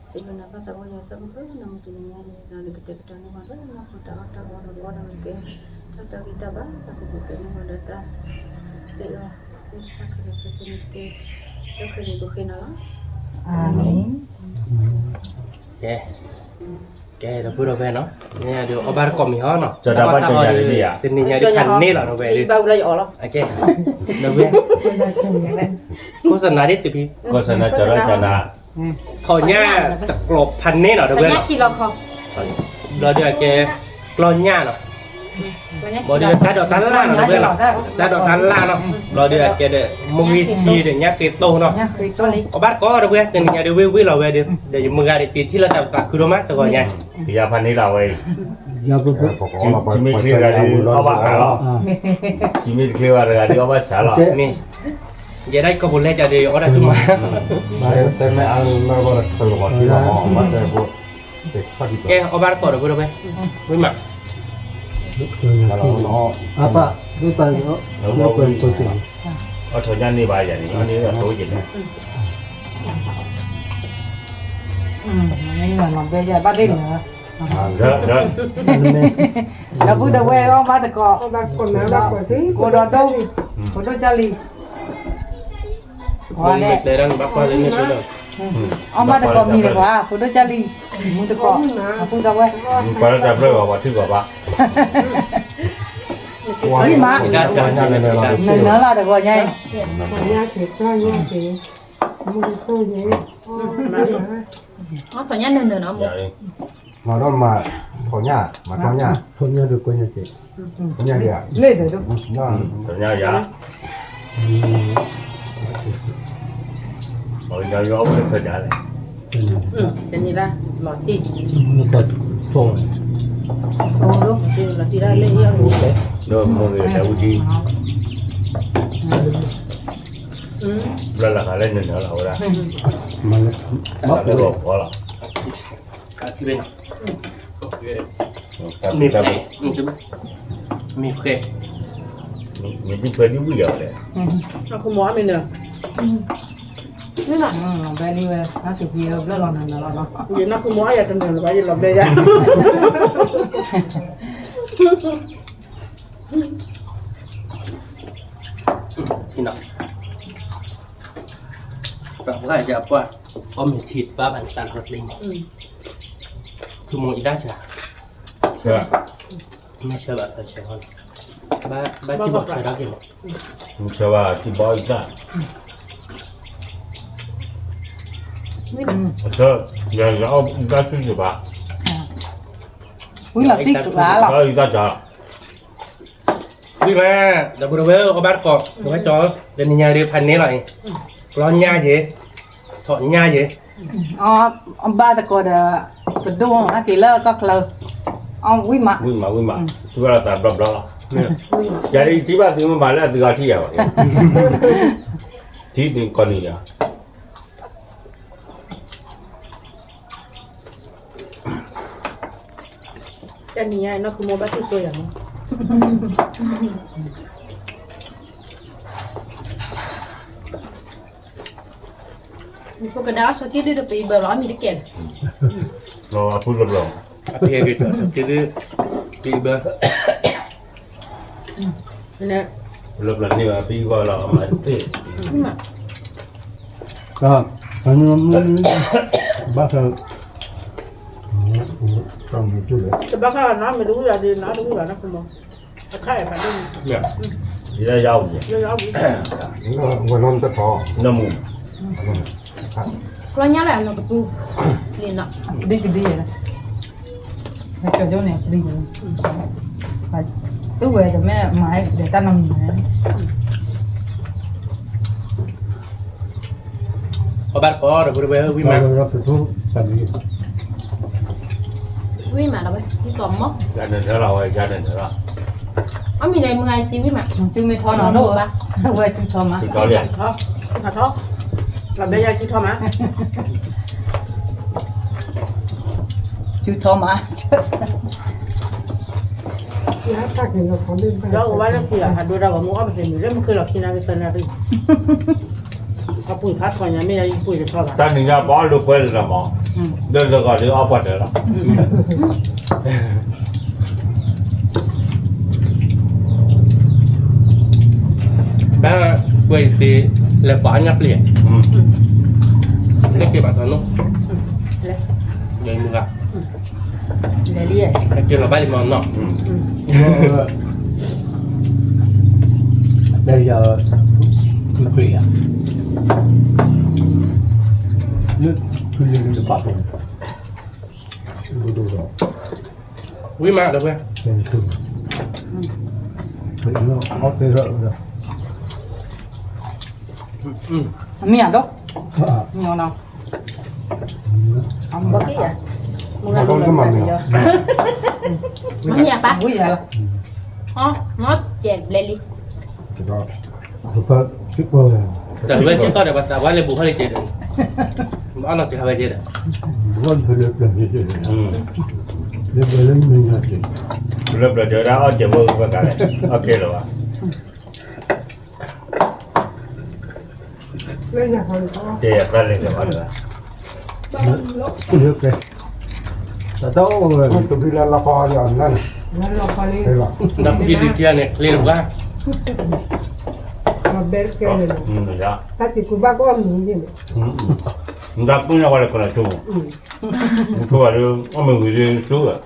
စံးဘျုးနၤဘၣ်သးအိၣ်ယွၤစၢ်ဖိဃိ နမုၢ်တနံၤညါန့ၣ် ဒီးနကတဲာ်ကတီၤန့ၢ်ပှၤလၢနီၢ်ခိတၢ်အီၣ်တၢ်အီဒီးကဝီဒီးကဲ တၢ်တၢ်ဂံၢ်တၢ်ဘါ တၢ်ကပူၤဖျဲးန့ၢ်ပှၤဒီးတၢ် စ့ၢ်ကီး တၢ်ခဲလၢာ်ခဲဆ့န့ၣ်တက့ၢ်. လၢခရံာ်န့ၣ်ပဃ့နၤလီၤ. အၤမ့ၣ်. ကဲ, ကဲ ဒီပုၢ်ဒီဝဲၢ်နီၤ, မ့ၢ်ဒုးအီၣ်ဘၣ်တကိးမံၤဟီနီၤ, တၢ်ဘၣ်တၢ်အီၣ်ဒုး တနံၤညါဒုးဖးန့ၢ်လီၤ ဒီပုၢ်ဝဲၢ်, ကဲ, ဒီပုၢ်ဝဲၢ်, ခိၣ်စနၤဒ်တပံၤ, ခိၣ်စနၤကၠီဒီးကၠီနၤ ခီညၣ်တကျိၤဖးန့ၢ်နီၤ ဒီပုၢ်ဝဲၢ်, ဘျီဒုးအကဲ ကျီညၣ်နီၤ, ဘျီဒုးတၢ်ဒိးတၢ်လၢ်နီၤ ဒီပုၢ်ဝဲၢ်, တၢ်ဒိးတၢ်လၢ်နီၤ, ဘျီဒုးအကဲဒီး မုၢ်ဂံၢ်ထံးဒီးညၣ်ဃ့သိနီၤ, အီၣ်ဘၣ်တကိး ဒီပုၢ်ဝဲၢ်, တနံၤညါဒုးဝ့ၢ်ဝ့ၢ်လီၤဝဲဒုး ဒီးယမုၢ်ဂၤဒုးတ့ထံၣ်လၢတၢ်သးခုဒိၣ်မး တဂီၤညါ ကယၤဖးန့ၢ်လီၤဝဲအံၤ, ဆံမ့ၢ်ချ့ဂၤဒုးအီၣ်ဘၣ်အါလီၤ, ဆံမ့ၢ်တချ့ဂၤတဂၤဒုးအီၣ်ဘၣ်စှၤလီၤ, မ့ၢ်, ယဲဒၣ်ကီၢ်ပူၤလဲၤကဒီးအီၣ်တၢ်ဆူၣ်မး, ကဲအီၣ်ဘၣ်တကိးဒီးပုၢ်ဒီဝဲၢ်, ဝံၤမး, အပၢ် ဒိၣ်တၢ် အီၣ်ထီၣ်ညၣ်န့ၢ်ဘၣ်ယၤန့ၣ် အီၣ်န့ၢ်အသိးယဲၢ်န့ၣ် ဘၣ်သ့ၣ်န့ၣ် ဒီပုၢ်ဒီဝဲၢ်အီၣ်ဘၣ်သကိး ကိးဒီးဒိၣ် ဖိဒိၣ်ကၢ်လံၤ အီၣ်ဘၣ်သကိးမံၤတကွၢ် ဖိဒိၣ်ကၢ်လံၤ မူတကိး အပုၢ်ဒီဝဲၢ် ပှၤလၢတၢ်ဘျၢဘၣ် ပှၤထုကီၢ်ဘၣ် ဝံၤမး နၢၤလၢတဂီၤညါအံၤ ထီၣ်ညၣ်နၢၤနၢၤနီၤ မၤဒီးမၤ ထီၣ်ညၣ် မၤထီၣ်ညၣ် ထီၣ်ညၣ်ဒိၣ်ကွဲညၣ်က့ၤ ထီၣ်ညၣ်ဒံးဧါ ထီၣ်ညၣ်ယၤ အီၤယၤယီအိၣ်လၢခၢၣ်ဒၣ်လဲၣ် တနံၤလၢ လီၤတံၢ် လီၤတံၢ်ဒၣ်လၢအံၤအီၤ ဒီးမိၢ်ဂ့ၤတဲဝူထံ ဘျၢလီၤဃာ်လၢနနၢၤလီၤဝဲဒၣ် ဘျၢလီၤဃာ်လၢနနၢၤလီၤဝဲဒၣ် မ့ၢ်ဖဲ မ့ၢ်ဖဲ မ့ၢ်ဒုးဖဲဒုးဝံၣ်ယၤလဲၣ် နီၢ်ခိမိၢ်အမ့ၢ်နၢၤ ဘဲလံဝဲ နီၢ်ခိမိၢ်အယၤတနၢၤလၢၤဘၣ် ယလီၤဘျဲယၤ ထံနီၤ ပှၤယၤပှၤ အီၣ်မ့ၤထံတဘၣ်ဘၣ်န့ၣ် တၢ်လီၤကျိၤ သုမိၢ်အံၤဒၣ်ဆၢ ဆၢ မ့ၢ်ဆၢဘၣ်ဆၢဆၢ ဘၣ်ဘၣ်တံၢ်ဘီဆၢဒၣ်က့ၤမး ဆၢဘၣ်တံၢ်ဘီအံၤဒၣ် ဆၢ ယၤယၤအီၣ်အံၤဒၣ်စုစ့ၢ်ဘၣ် ဝံၤလီၤတံၢ်ကျါလီၤ အံၤဒၣ်တၢ် ဝံၤမး ဒီပုၢ်ဒီဝဲၢ်အီၣ်ဘၣ်တကိး ဝဲကၠီ တနံၤညါဒ်ဖးန့ၢ်လီၤအံၤ ကျီညၣ်ယဲ ထီၣ်ညၣ်ယဲ အီၣ်ဘၣ်သကိးဒီး ပဒိၣ်အက့ၤလၢကီၢ်ချၢ အီၣ်ဝံၣ်မး ဝံၣ်မး ဝံၣ်မး ထံၣ်ဘၣ်လီၤသးဘျီဘျီလီၤ ယၤဒ်ထံၣ်ဘၣ်သုမ့ၢ်မၤလၢအသုဂီၢ်ထံၣ်ယၤဘၣ် ထံၣ်သုကီၢ်နံၤယၤ တနံၤညါနီၢ်ခိမိၢ်ဘၣ်တူၢ်စိယၤမး ပကဒါအီၣ်ဆိးက့ဒုးဒီးပအံၤဘၢလီၤ အမံၤတကဲလၢၤ လီၤအဖုတဘျီ အဖဲက့ၤကၠီဆိးက့ဒုး ပအံၤဘၢ လၢပျၢၤန့ၢ်ဘၣ် ပအံၤဂီၢ်လီၤအမၤတသ့ ဘၣ်ဆၣ် တဘၣ်ဃးနီတမံၤတဝံၣ်ဘၣ်ဒ် နီတဝံၣ်ဘၣ်နီၢ်ခိမိၢ် အခါအံၤဖးဒိၣ်န့ၣ် ယဲယါဝံၤ ယဲယါဝံၤ ဝဲနီတထီ နမူ ကျီညါလၢအနီၢ်ကပူၤ လံနီၤ ကဒံကဒံ ကၠီဒိၣ်န့ၣ် ကဒံ သူဝဲတမ့ၢ်မၤဒီးတၢ်နီတမံၤ အီၣ်ဘၣ်တကိးဒီး ဖိဒိၣ်ဝဲ ဝံၣ်မး ဝံၣ်မးလီၤဝဲ ဝံၣ်ကီးမီၢ် ယၤန့ၣ်လီၤဝဲ ယၤန့ၣ်လီၤ အမံၤလဲၣ် မုၢ်ဂၤတံၤဝံၣ်မး တုၤမ့ၢ်ထီနီၤဒိၣ်ဘၣ် ဝဲတုၤထီမး တုၤထီလံ ထီ ထီ လီၤဘဲယၤတုၤထီမး တုၤထီမး ဒီးအိၣ်ဘၣ်လၢခံဂၤ ဟးဒိတၢ်ဂီၤမူ အီၣ်ပသ့ၣ်မုၢ်လၢမုၢ်ဃ့လီၤခံနၣ်ရံၣ်သၢနၣ်ရံၣ် အပှ့ၤဖးထီညါ မ့ၢ်ယၤယပှ့ၤတထီဘၣ် တၢ်နံၤညါပှၤအီၣ်လိာ်ကွဲလၢၤမး လၢလၢဂီၤလၢအီၣ်ပှၤတၢၢ်လီၤ ဘၣ်ကွဲးသ့ လဲၤပှၤအညၣ်ပျံၤ လၢက့ၤဘၣ်ထီၣ်နီၢ် လဲၤမုၢ်ဂၤ လဲၤလံ က့ၤလီၤဘၣ်လံမးနီၤ လဲၤယၤ မုၢ်ပျံၤယၤ လၢဖုလံၤလံၤတပာ်ပူၤ ဝံၣ်မးဒီးဝဲ အမံၤအဒိၣ် မံၤနီၤ မံၤအပၢ် ဝံၣ်ယၤလီၤ အီ နီၢ်ကဲးဘျဲလံ တၢ်ဝဲက့ၤကီၢ်ဒီး ပှၤသးဝါလၢဘူးဟီၣ်လၢကဲးဒီး ဘၣ်နီၢ်ကဲးဝဲကဲးဒီး ဘၣ်ဖဲလၢပျၢၤကဲးဒီး လၢဘျၢၣ်လၢမ့ၢ်ညါက့ၤ, လၢဘျၢၣ်တဲဝဲဒၣ်အီၣ်ကဲးဖိဝဲကလဲၣ်, အီၣ်ကဲးလီၤဘၣ်, တဲအသးလဲၤကဲးဘၣ်လၢ, လၢကဲး, တၢ်တအိၣ်ဝဲ, တဘျီလၢလီၤကီလီၤ, လီၤကီလီၤ, ဒီးပကံဒုးထံန့ၣ် ချ့လၢၤဘၣ်, ဘဲကဲးန့ၣ်, တၢ်စံးကူဘၣ်ကအီၣ်မ့ၤန့ၣ်, နတၢ်ပညိၣ်ဝဲလၢကလၤဆိ, နဆိဘၣ်ဒီးအီၣ်မ့ၤဝံၤဒီးဆိဘၣ်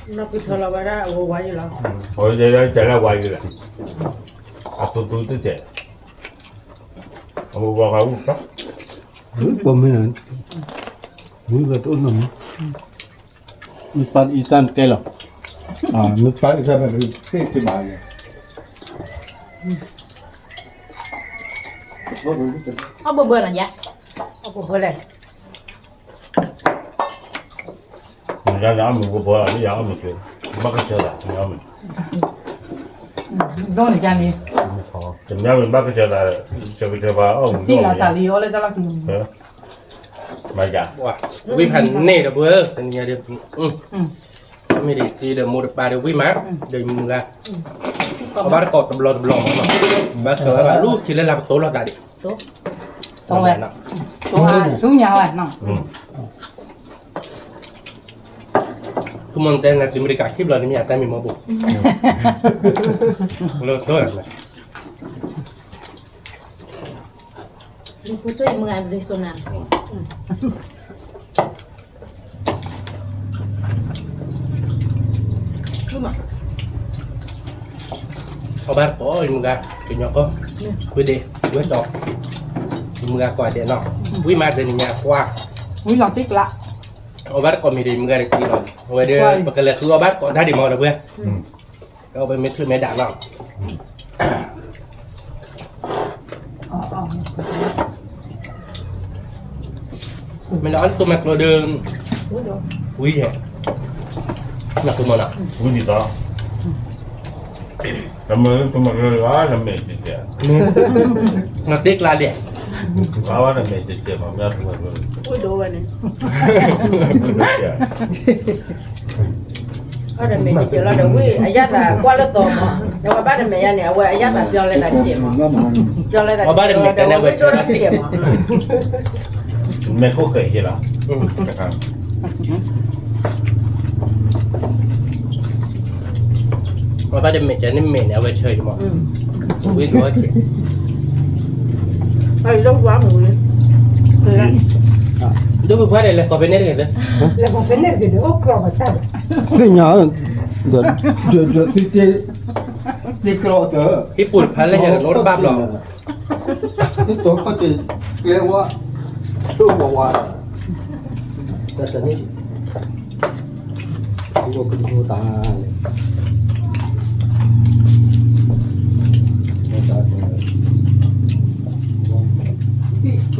နီၢ်ပထီလီၤဝဲဒၣ်အဝဲဝါယံလီၤ, အဝဲတဲလၢဝါယံလီၤ, အသူသူတစဲး, အဝဲဝါဂၤအိၣ်, ပိာ်မ့ၢ်, မ့ၢ်ဝဲတအိၣ်နီၢ်မ့ၢ်, မ့ၢ်ပၢ်အံသၣ်တကဲလီၤ, မ့ၢ်ပၢ်အံသၣ်ဘၣ်သ့ၣ်တဘၣ်, အီၣ်ဘၢဘၢနီၤယါ, အီၣ်ဘၢဘၢလဲၣ် နယါန့ၣ်အီၣ်မ့ၤဘိဘိလီၤ, ယအီၣ်မ့ၤက့ၤ, ဘၣ်ကဆၢသး, ဒိၣ်န့ၣ်ယါန့ၣ်, တမ့ၢ်ဘၣ်ကဆၢသး, ဆၢကဆၢဘၣ်အီၣ်မ့ၤ, မၤယါ, ဝံဖးန့ၣ်ဒီးဘၢ, တနံၤညါဒီး, မ့ၢ်ဒ်တံၤဒီးမိၢ်တပၢ်ဒီးဝံမး, ဒီးမုၢ်ဂၤ, အဘၣ်တကိးတဘျီတဘျီမး, ဘၣ်ဆၢဝဲဘၣ်လူၤခံလၢလၢပတိၢ်လီၤသးဒံး, ဝဲ, ဆူညါဝဲနီၤ သူမီၢ်တဲနၤ တမ့ၢ်တကးခံဘျီန့ၣ် မ့ၢ်အတၢ်မံၤမီၢ်ဘိ, လၢတၢ်, လၢဖိကၠိအံၤမုၢ်ဂၤ ရ့စိနၤ အဘၣ်တကိးအံၤမုၢ်ဂၤ ကညီကီၢ်, ဝံၤဒံး, ဝဲတီ, အံၤမုၢ်ဂၤကိးဒဲးနီၤ, ဝံၤမၤတနံၤညါကွၢ်, ဝံၤလီၤတံၢ်ကျး, အဘၣ်တကိးမ့ၢ်ဒံးမုၢ်ဂၤတကံလီၤ, အဝဲဒၣ် ပကလဲၤဃုအဘၣ်တကိးတၢ်ဒံးမီၢ်ဒီးဝဲ အဝဲမ့ၢ်ချုးမ့ၢ်ဒၣ်နီၤ, မ့ၢ်လၢအီၣ်တမၤကျိဒီး, ဝံၤယဲ, နကမနီၤ, ဝံၤဒ်သိး, တမၤကျိလၢတမၤကျိလၢနမဲာ်တကဲ, နတ့ကျါဒဲး, ဘၣ်ဝဲနမဲာ်တကဲမး မ့ၢ်တမၤကျိ, ဝံၤဒိၣ်ဝဲန့ၣ် အီၣ်တမဲာ်တကဲလီၤဒီးဝံၤ အယၣ်သးကွၢ်လၢသီမး, ဒီးဝဲဘၣ်တမဲာ်ယါန့ၣ် အဝဲအယၣ်သးပျီလဲသးတကဲမး, ပျီလဲသးတကဲမး, မဲာ်ခိၣ်ဃဲးယဲလီၤ, အဘၣ်တမဲာ်ကဲန့ၣ်မဲာ်န့ၣ် အဝဲဆၢအံၤမး, ဝံၤဒိၣ်ကဲ, ဒိၣ်ပပှၢ်ဒီးလဲၤကိးဖဲန့ၣ်တဂ့ၤ, လဲၤကိးဖဲန့ၣ်တဂ့ၤဒီး အိၣ်ကြီဘၣ်တၢ်ဒီး, သ့ၣ်ညါ, ဒီး, ဒီး, ဒီး, သ့ၣ်, သ့ၣ်ကြီတၢ်, ဟံၣ်ပူၤတဖၣ်လၢညါဒီး နီတဘၣ်ဘျီ သ့ၣ်တိၤခီၣ်က့ၤကျဲဝါ, ဒိၣ်ဝါဝါ, တၢ်တန့ၣ်, တၢ်, မုၢ်နီၤတုၤဖံ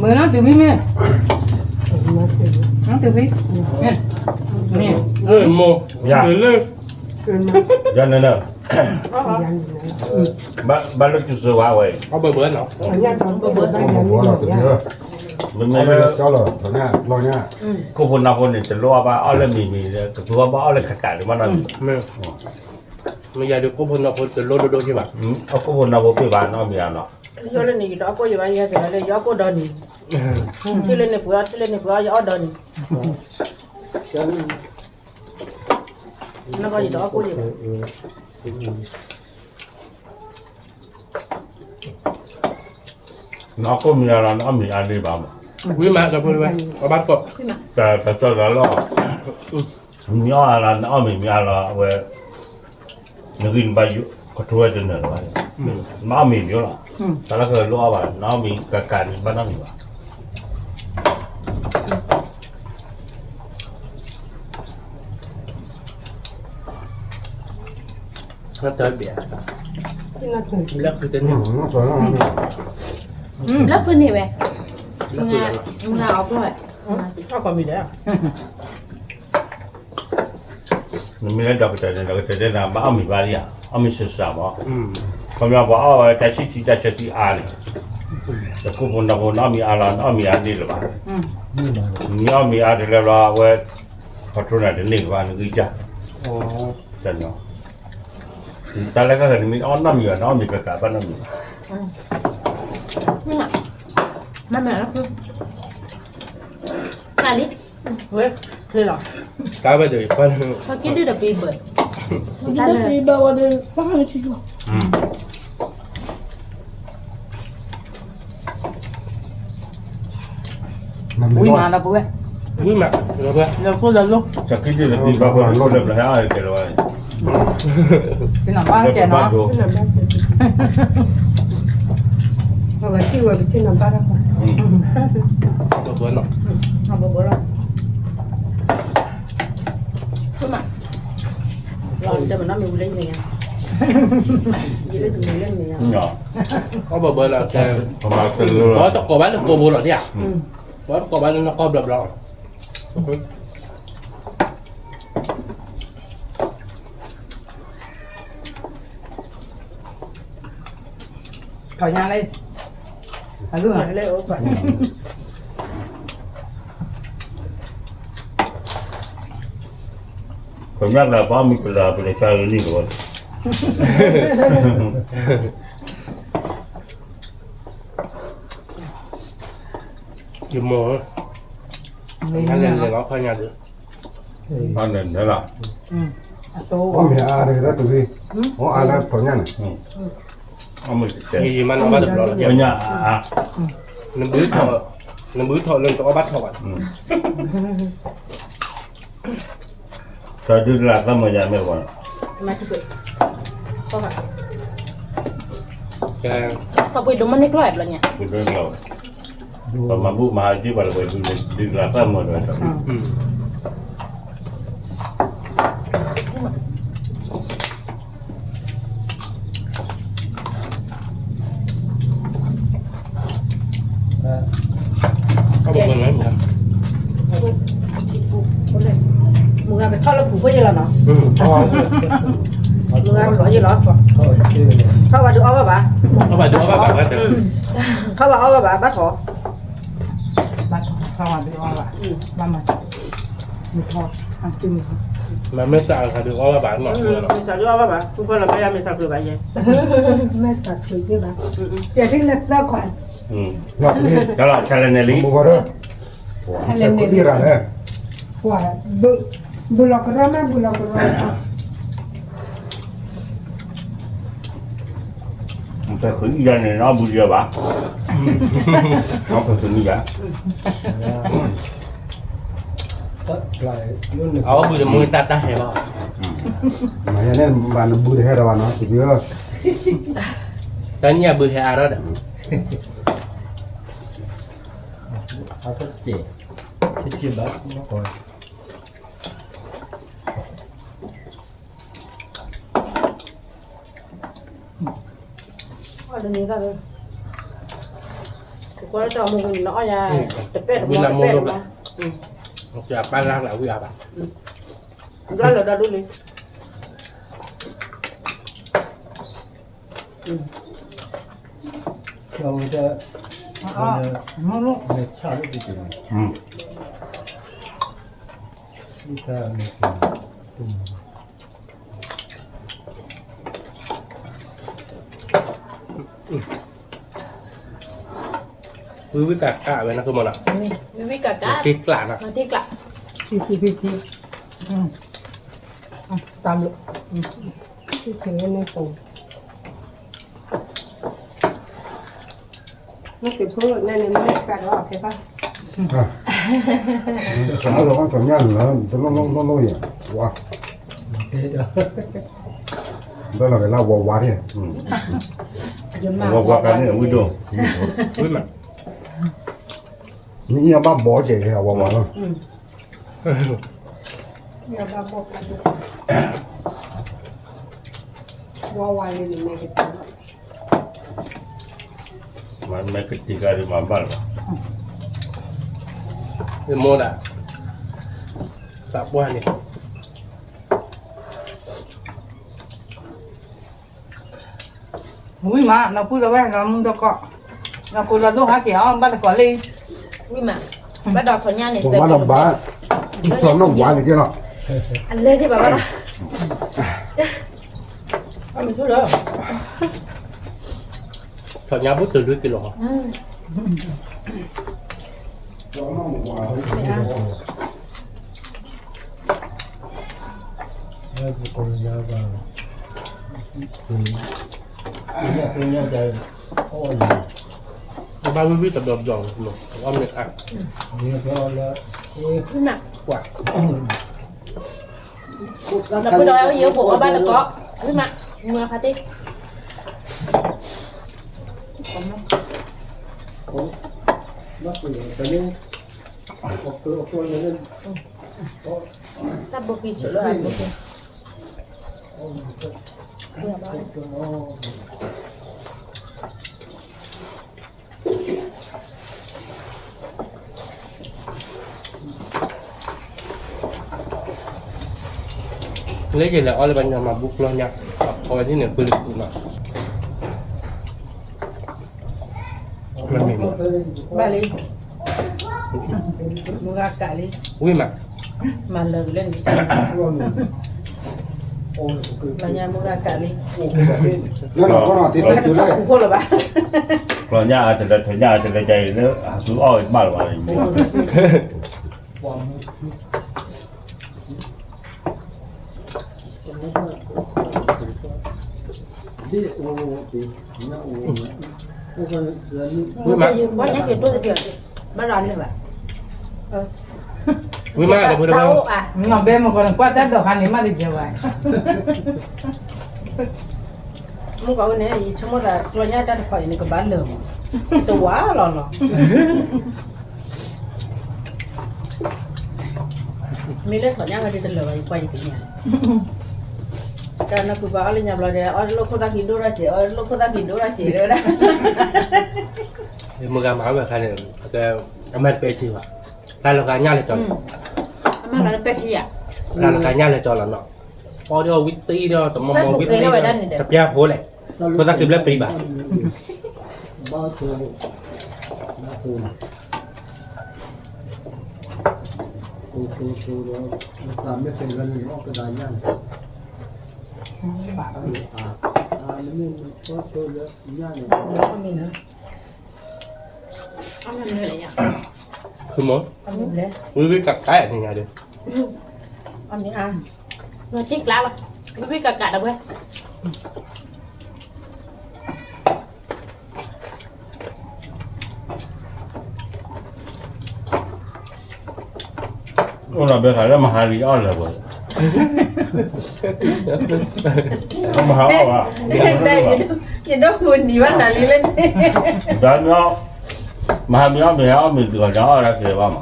မ့ၢ်, နီၤတုၤဖံ, မ့ၢ်, မိၢ်, ယၤ, ယၤနၤနၤ ဘၣ်လၢတုၤစၢၤဝဲအံၤ, မ့မ့ၢ်လၢ ခိၣ်ဖိနၢ်ဖိန့ၣ် တလိၣ်အီၣ်ဘၣ်အီၣ်လၢမံၤမံၤ, ကသူအီၣ်ဘၣ်အီၣ်လၢခးခးန့ၣ်ဘၣ်နီတမံၤ, မ့ၢ်ယၤဒီးခိၣ်ဖိနၢ်ဖိတလိၣ်ဒိၣ်ဒိၣ်က့ဘၣ်, အခိၣ်ဖိနၢ်ဖိပ့ၢ်ဘၣ်နီတမံၤနီၤ, ယိလၢန့ၣ် ယတအီၣ်ကိၣ်ယဘၣ် ယဲသးလၢယအီၣ်ကိၣ်ဒီနံၤ, ထံၣ်လၢန့ၣ်ပှဲၤအီၣ် ထံၣ်လၢန့ၣ်ပှဲၤအီၣ် ယအီၣ်ဒီနံၤ နကီၢ်ယတအီၣ်ကိၣ်ယဘၣ်, နအီၣ်ကိၣ်မံၤအါလီၤ နအီၣ်မံၤအါလံဘၣ်မး, ဝံၤမးဒီးဖိဝဲ အဘၣ်တကိး, တၢ်ကၠီတၢ်လီၢ်, မံၤအါလီၤ နအီၣ်မံၤမံၤအါလီၤ အဝဲ, နဂံၢ်နဘါယိၣ် ကထိဝဲတနၢၤလၢၤဘၣ်, နအီၣ်မံၤမံၤလီၤ, တၢ်လၢကလိၣ်အီၣ်ဘၣ် နအီၣ်မံၤကကးန့ၣ်ဘၣ်နီတမံၤဘၣ် တၢ်ဘၣ်, ဘျၢဖုတန့ၢ်, ဘျၢဖုန့ၢ်ဝဲ, မုၢ်ဂၤအီၣ်ကွၢ်ဝဲ, ထီၣ်ကိးမံၤဒီး နမ့ၢ်လၢဒီကတၢၢ်န့ၣ် ဒီကတၢၢ်တဲနၤ ဘၣ်အီၣ်မံၤဘၣ်လံဧါ, အီၣ်မံၤစှၤစှၤမး, ခီပညီပှၤအီၣ်ဝဲတၢ်ဆံၣ်ထံတၢ်ဆၢထံအါန့ၣ်, တခိၣ်ဖိနီၢ်ဖိ နအီၣ်မ့ၤအါလီၤ နအီၣ်မ့ၤအါန့ၢ်လၢၤဘၣ်. နအီၣ်မ့ၤအါတလၢဘျီ အဝဲ control နၤတန့ၢ်ဘၣ် နဂံၢ်စၢ်, တနီၤ, တၢ်လၢခဲကနမ့ၢ်အီၣ်နီၢ်မ့ၤဘၣ် နအီၣ်မ့ၤကကးဘၣ်နီၢ်မ့ၤဘၣ်. မ့ၢ်မ့ၢ်လီၤ, ဝဲ, ချ့လီၤ, တၢ်ဝဲဒီး, က့ဒုဒီးပ့ၤဘၢၣ်, က့ဒုဒီးပ့ၤဘၢၣ်ဝဲဒီး, ဝံၤမးလီၤပဝဲ, ဝံၤမး, လၢခိၣ်လၢလိၣ်, ပနဘၣ်ကဲနီၤ, ပထံၣ်ဝဲပထံၣ်နဘၣ်ထီၣ်, ဘၢဘၢလီၤ, ဘၢဘၢလီၤ, လီၤတမ့ၢ်နီတမံၤဝံၤလၢယမဲာ်ညါ, ယလၢတမံၤလၢမဲာ်ညါ, အီၣ်ဘၢဘၢလီၤ, ဘၣ်တကိးဘၣ်လၢကိးဘိလီၤဒ်ဧါ, ဘၣ်တကိးဘၣ်လၢနီၢ်ကီၢ်ဘျီဘျီ ထီၣ်ညါလၢ, အဂုၢ်မးလၢအိၣ်, ထီၣ်ညါလၢပှၤမုၢ်ကလၢပလဲၤကၢ်လၢနံၣ်ကဝဲ, ယမိၢ်, လဲၤလဲၤလီၤခီညါဒီး, အန့ၣ်လီၤ, အီၣ်မ့ၤအါတဂ့ၤတၢ်တဂ့ၤ, အီၣ်အါလၢထီၣ်ညါန့ၣ်, ယမၤနီၢ်ဘၣ်တဘျီလီၤ, နဘုထီၣ်လၢနတအီၣ်ဘၣ်ထီၣ်ဘၣ်, တၢ်ဒုးတလၢသးမၤယၤမ့ၢ်ဝဲ, ပှၤမၤဘူၣ်မၤဟးက့ၤပှၤလၢပှဲၤဒုးတလၢသးမၤဒီး, မုၢ်ဂၤကထီၣ်လၢပူၤဖိယဲလီၤနီၤ, မုၢ်ဂၤကလီၤယဲလီၤ, ထီၣ်ဘၣ်ဒုးအီၣ်ဘၣ်ဘၣ်, ထီၣ်ဘၣ်အီၣ်ဘၣ်ဘၣ်, ဘၣ်ထီၣ်, ဘၣ်ထီၣ်, ထီၣ်ဘၣ်ဒုးအီၣ်ဘၣ်, ဘၣ်မၤ, မ့ၢ်ထီၣ်, မ့ၢ်စးဒုးအီၣ်ဘၣ်ဘၣ်, မ့ၢ်စးဒုးအီၣ်ဘၣ်ဘၣ်, ပူဖိလီၤဘၣ်ယၤမ့ၢ်စးကျုးဘၣ်ယဲ, မ့ၢ်စးကျုးဘၣ်, ကဲထံၣ်လၢသၢခွါ, တၢ်လီၤဆါလဲၣ်န့ၣ်လံ, ပှၤ, ဘူၣ်လီၤကရီမ့ၢ်ဘူၣ်လီၤကရီ, တၢ်ဃုအံၤယၤန့ၣ် နအီၣ်ဘူၣ်ယၤဘၣ်, နအီၣ်ကသနံယၤ, အီၣ်ဘူၣ်တမူတၢ်တၢ်ဟဲဘၣ်, မ့ၢ်နဘူၣ်တဟဲဒီးဘၣ်နီၤ, တနံၣ်အဘူၣ်ဟဲအါထီၣ်ဒီး, ဘၣ်, ကွၢ်တၢ်မူနအီၣ်ယၤ, တပဲၣ်တမီတပဲၣ်တမီ, ပၢ်လၢ်လၢဝံၤအါဘၣ်, ဘျီလၢဒီဒူၣ်လံ, ဝဲဒၣ်, မ့ၢ်ဆၣ်လၢတက့ၢ်န့ၣ်, မ့ၢ်ဆၣ်လၢတက့ၢ်န့ၣ်, ဝံဝံကးကးဝဲနကမီၤနီၤ, ဝံဝံကးကး, နထံကျးနီၤ, နထံကျး, တၢ်ဘျုး, နက့ၤဖိန့ၣ်န့ၣ်မ့ၢ်ကးဒီးဖဲဘၣ်, အါလီၤကီၢ်ညါလၢ တလိၣ်လိၣ်လိၣ်လိၣ်ယၤ, ဝါ, ဘၣ်လီၤက့ၤလၢဝါဝါန့ၣ်, ဝါဝါကါန့ၣ်ဝံၤဒိၣ်, မ့ၢ်အဘၣ်ဘီကဲၤဝါဝါလီၤ, ဝါဝါန့ၣ်န့ၣ်မ့ၢ်ကတံၤ, မ့ၢ်ကတံၤကါဒုးမၤဘၣ်လီၤ, မ့ၢ်မိၢ်ဒၣ်, သးပှၢ်န့ၣ် ဝံၤမး နီၢ်ပုၢ်လၢဝဲ နီၢ်မုၢ်ဒီကီၢ်, နကိးလီၤဒိၣ်ဟးက့ၤအီၤ ဘၣ်တကိးလံ, ဝံၤမး, ဘၣ်ဒီးထီၣ်ညၣ်န့ၣ် ဘၣ်ဒီးဘၣ်, ကျီၢ်နီၣ်ဝါန့ၣ်က့လီၤ, အလဲၤက့ၤဘၣ်ဘၣ်လီၤ, ထီၣ်ညၣ်ဘိၣ်တလုၢ်က့ၤလီၤ, ဘၣ်ဝံၣ်ဝံၣ်တဘျီဘျီ, အီၣ်မ့ၢ်အါ, နပဒီးယဘိးဘၣ်တကိး, ဝံၣ်မး, မုၢ်အခါတ့ၢ် တၢ်ဘိကံဆၢလၢအဘိကံ, လၢယလဲၤအီၣ်လၢပှၤညီမၤဘူၣ်ကျီၢ်ညါ, အဝဲသ့ၣ်န့ၣ် ပှ့ၤလၢပှ့ၤမး, ဘၣ်လံ, မုၢ်ဂၤကးလံ, ဝံၤမး, မၤလၢာ်လၢနကစၢ်, လီၤညါမုၢ်ဂၤကးလံ, လၢနီၢ်ကီၢ်နီၢ်တ့ၢ်တ့ၢ်လၢ, လီၤညါ, လီၤညါအတလဲၤထီၣ်ညါအတလဲၤကဲအံၤလၢ အသူအီၣ်အံၤတဘၣ်လၢၤဘၣ်န့ၣ် ဝံၤမး, ဝံၤမး, ဘဲမုၢ်ကီၢ်န့ၣ် ကွၢ်တၢ်ဒိးခါန့ၣ်မးတကဲဝဲ, မုၢ်ကီၢ်န့ၣ် ယဆိကမိၣ်သးကျီၢ်ညါတၢ်တခီအံၤန့ၣ် ကဘၣ်လၢာ်မး, တဝါလီၤလီၤ မ့ၢ်လၢထီၣ်ညါဝဲဒ်တလၢာ်ဘၣ် ယကွၢ်ယသ့ၣ်ညါ, တၢ်နၢ်ပူၤပှၤအီၣ်လၢညါဘျီဒီး အီၣ်လိာ်ခိၣ်သၣ်ခံဒိၣ်ထီၣ်စဲး အီၣ်လိာ်ခိၣ်သၣ်ခံဒိၣ်ထီၣ်စဲး တဲဝဲဒၣ်, မုၢ်ဂၤမၤဝဲခါန့ၣ်, အမၤတပဲဆံဘၣ်, တၢ်လီၤဂာ်ညၣ်လဲၤကၠီလီၤ, အမၤလီၤတပဲဆံယါ, တၢ်လီၤဂာ်ညၣ်လဲၤကၠီလီၤနီၤ, အီၣ်ဒီးဝံသံဒီး တမီၤမီၤဝံသံဒီး တပျၢ်ဖိလဲၣ်, ခိၣ်သၣ်ခံဘျဲၣ်ပံဘၣ် ဖုမီၤ, ဝံၤဝံၤကးကးန့ၣ်ညါဒီး, အမ့ၢ်အါ, နထံၣ်ကျါလီၤ, ဝံၤဝံၤကးကးဒီးဝဲ အိၣ်လီၤဘဲဃာ်လၢမဟါလံအီၣ်လၢၤဝဲ, မဟါအီၣ်ဘၣ်, ယဒိၣ်ဃိနံၤဘၣ်နၤလံလၢန့ၣ်, မဟါမ့ၢ်အီၣ်မ့ၢ်အီၣ်မ့ၢ်တဂီၤညါအီၣ်ဒၣ်ကဲဘၣ်မး,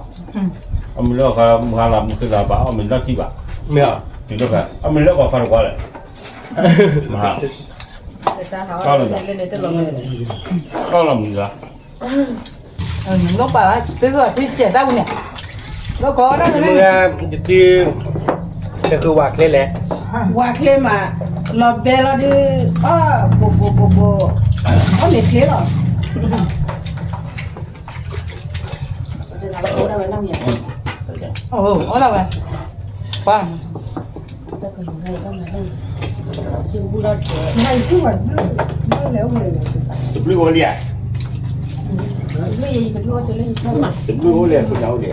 အမ့ၢ်လၢမဟါလီၤမုၢ်ခ့လီၤဘၣ်အီၣ်မ့ၢ်နီၢ်ထံၣ်ဘၣ်, မ့ၢ်, အမ့ၢ်လၢကီၢ်ခါတကွၢ်လဲၣ်, မဟါ, အီၣ်လီၤမုၢ်ဂၤ နပာ်ဘၣ် သုဂီၢ်ထံစဲးတၢ်ပူၤန့ၣ်, လီခီဒၣ်မ့ၢ်, ယတံၤ, တဃုဝၤချ့လဲၣ်, ဝၤချ့မး, လီၤဘဲလီၤဒုး, အီၣ်, ဘိးဘိးဘိးဘိး, အီၣ်မ့ၢ်ချ့လီၤ, အိၣ်လီၤဝဲ, ပှၤ တဘျုးအိၣ်လံဧါ, တဘျုးအိၣ်လံ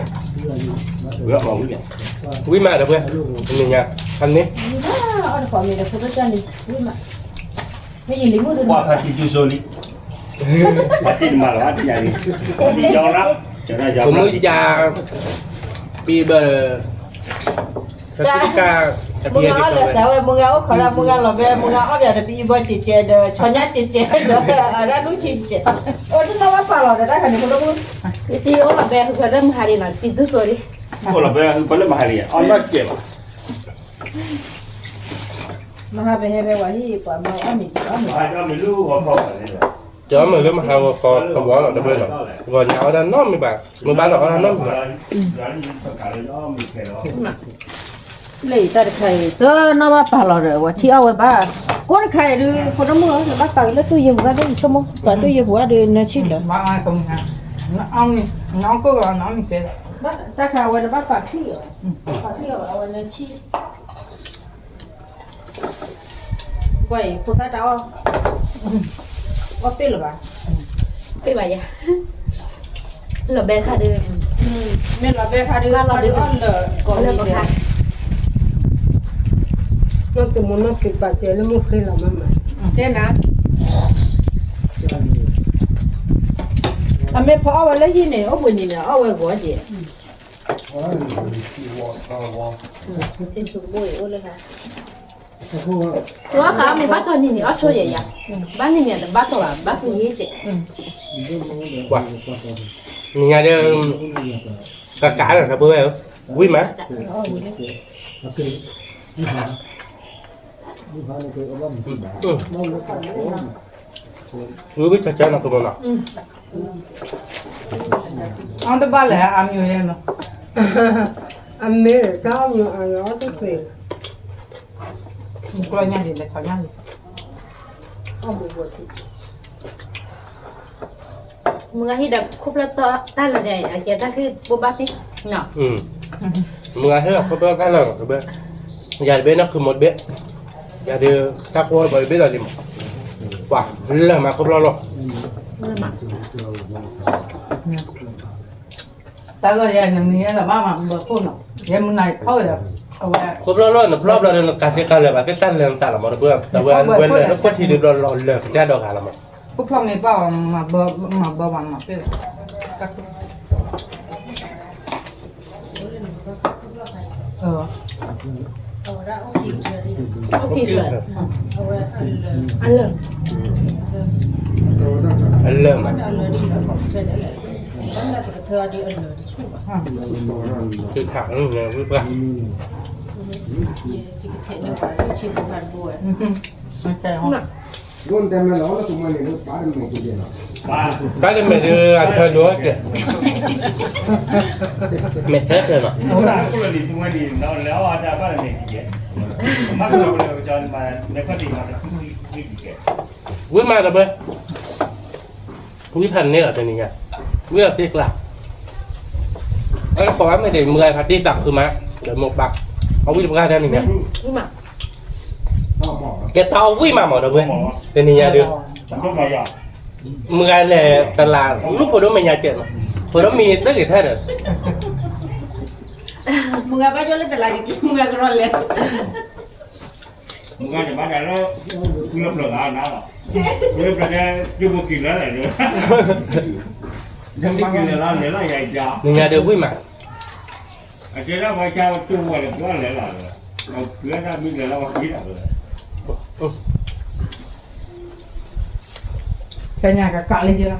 ဧါ, ဝံၤမးဒီးပှဲၤ, တနံၤညါ, ခါန့ၣ်, ပှၤဖးတံၢ်တူၢ်စိလံ, ပမုၢ်ယါ, ပဘၣ် မုၢ်ဂၤအီၣ်လၢာ်စးဝဲ မုၢ်ဂၤအိၣ်ခိးဒၣ် မုၢ်ဂၤလီၤဘဲ မုၢ်ဂၤအီၣ်ပၠးဒီးပအံၤဘီစဲးစဲးဒီး ဆီညၣ်စဲးစဲးဒီး အဒၣ်ဒူၣ်ဆံးစဲး, အိၣ်တနီၢ်ဘၣ်ပာ်လီၤဒီးတၢ်ခါန့ၣ် ဖိဒိၣ်မုၣ်, ယတံၤအိၣ်လီၤဘဲ ဖဲလၢမဟါဒံးနီၤ တံၤသူစိဒံး, အိၣ်လီၤဘဲ ဖဲလၢမဟါဒံး အီၣ်နီၢ်စဲးဘၣ်, မဟါဖဲဟဲဖဲဝဲဟံၣ် ပှၤမၤအီၣ်မ့ၤ ကၢ်အီၣ်မ့ၤလၢမဟါဂီၤခီတဝီလီၤ တဘျီလီၤ, ဂီၤညါအီၣ်တၢ်နီတမံၤဘၣ်, မ့ၢ်ဘၣ်ဒီးအီၣ်တၢ်နီတမံၤဘၣ်, မ့ၢ် လၢအံၤတၢ်တခါအံၤ တနီၣ်ဘၣ်ပာ်လီၤဒီး ဝဲထံၣ်အီၣ်ဝဲဘၣ်, ကိးတခါအံၤဒုး ဖိဒိၣ်မုၣ်ဧၢ နဘၣ်ပာ်က့ၤလၢသူၣ်ယံၤပူၤဘၣ်ဒီး ယဆိကမိၣ် ပာ်သူၣ်ယံၤပူၤဘၣ်ဒီး နၢဆံၣ်လၢ တၢ်ခါအဝဲနဘၣ်ပာ်ထံၣ်အီၤ, ပာ်ထံၣ်အီၤ အဝဲနၢဆံၣ် ကွၢ်အံၤ ဖိသၣ်တၢ်အီၣ်, အီၣ်ပ့ၣ်လၢၤဘၣ်, ပ့ၣ်ဘၣ်ယၤ, လီၤဘဲခါဒုး, မ့ၢ်လီၤဘဲခါဒုး ဘၣ်လီၤဒုးအီၣ်လၢာ်, ကိးလၢာ်ဘၣ်ခါ, နီၢ်သုးမ့ၢ်နီၢ်သုးပာ်စၢၤလၢမုၢ်ဃ့လီၤမးမး, ကဲနၤ, အမ့ၢ်ဖီအီၣ်ဝဲလၢဟံၣ်န့ၣ် အိၣ်ဘှံးနံၤန့ၣ် အီၣ်ဝဲဂီၤကဲး, အိၣ်လၢဟါ သုအီၣ်ဃာ်အီၣ်မ့ၤဘၣ်တီၢ်နံၤန့ၣ် အီၣ်ဆိယဲယၤ, ဘၣ်နံၤန့ၣ်တဘၣ်တီၢ်ဘၣ် ဘၣ်ဖုးယ့ၢ်ကဲး, နံၤညါဒီး ကကးလီၤ တၢ်ပဝဲဧၢ, ဝံၣ်မး, ဝံၣ်ဝံၣ်ဆၢဆၢနီၤ ကမီၤနီၤ, အီၣ်တဘၣ်လဲၣ် အါမံၤဝဲနီၤ, အမ့ၢ်တၢ်အီၣ်မ့ၤအါလီၤအီၣ်တသ့, ကျီညါဒံးလဲၤခီညါဒံး, မုၢ်ဂၤဟံၣ်ဒီးခိၣ်ဖျီၣ်တၢ်လၢာ်န့ၣ် အကဲတၢ်ချံဘိးဘၣ်သ့နီၤ, မုၢ်ဂၤဟံၣ်ဒီးခိၣ်ဖျီၣ်တၢ်လၢာ်နီၤ တဘ့ၣ်, ယၤတဘ့ၣ်နီၢ်ခုမိၢ်တဘ့ၣ်, ယၤဒုး တၢ်ကိၢ်ဘၣ်တဘ့ၣ်လီၤလံမး, ပှၤလၢာ်မးခိၣ်ဖျီၣ်လီၤ တၢ်ဂီၤယဲနမံၤလၢဘၣ်မၤဘၢခိၣ်နီၤ, ယဲမုၢ်နၤယဖီၣ်ဝဲဒီး, အဝဲ, ခိၣ်ဖျီၣ်လီၤ နဖျီၣ်ဘျီဒီး နကးစ့ကးလၢာ်ဘၣ် သ့ၣ်တၢ်လၢာ်နသးလီၤမး တဘ့ၣ်, တဝဲလၢခိၣ်ထံးဒုးဘျီလီၤလၢာ်ကစၢ်ဒီးဂၤလီၤမး, ခိၣ်ဖျီၣ်မ့ၢ်ဘၣ်အီၤ မၤဘၢဘၣ်မၤပ့ၢ်ဝဲ, အဝဲဒၣ်အိၣ်ခံကတၢၢ်, အိၣ်ခံကတၢၢ်, အလၢာ်, အလၢာ်မး, ကထၢဒ်အလၢာ်တဆူၣ်ဘၣ်, ကထၢ, ဝံၣ်ပှၢ်, ယကထဲးန့ၢ်ပှၤလၢဆံးဖိဖးတဘိဝဲ, ဘၣ်တမဲာ်ဒီးအဆၢဒိၣ်ကဲ, မဲာ်ဆၢထၢၣ်နီၤ, ဝံၣ်မးဒီးဘၣ်, ဝံၣ်ဖးန့ၣ်လီၤတနံၤညါ, ဝံၣ်အီၤသ့ကျါ, အကိးဘၣ်မ့ၢ်ဒ်မုၢ်ဂၤဖးတံၢ်သးခုမး, ဒီးမိၢ်ပၢ်, အဝံၣ်တပှၢ်တၢ်နံၤညါ, ကဲတၢ်အီၣ်ဝံၣ်မးမးဒီးဝဲ, တနံၤညါဒီး မုၢ်ဂၤလဲၤတလး လူၢ်ဖိဒိၣ်မဲာ်ညါကဲးနီၤ, ဖိဒိၣ်မံၤသ့ၣ်ဂ့ၤထဲဒီး, မုၢ်ဂၤဘၣ်ယိၣ်လၢတလးက့ၤ မုၢ်ဂၤကရီလဲၤ, မုၢ်ဂၤန့ၣ်ဘၣ်ဒၣ်လၢ, လၢပျၢၤဂၤနၤလီၤ, လၢပျၢၤန့ၣ် ယိၣ်ဘိက့ၤလၢလဲၣ်, ယမ့ၢ်က့ၤလဲၤလီၤလဲၤလီၤယၤယၤ, နံၤညါဒီးဝံၣ်မး, အကဲဒၣ်ပှၤကၢ်တူၢ်ဝဲလၢပျၢၤလဲၤလီၤ, ပျၢၤဒၣ်မ့ၢ်လဲၤလီၤဝဲက့ၤဒၣ်လၢ ကညးကကးလၢယလီၤ,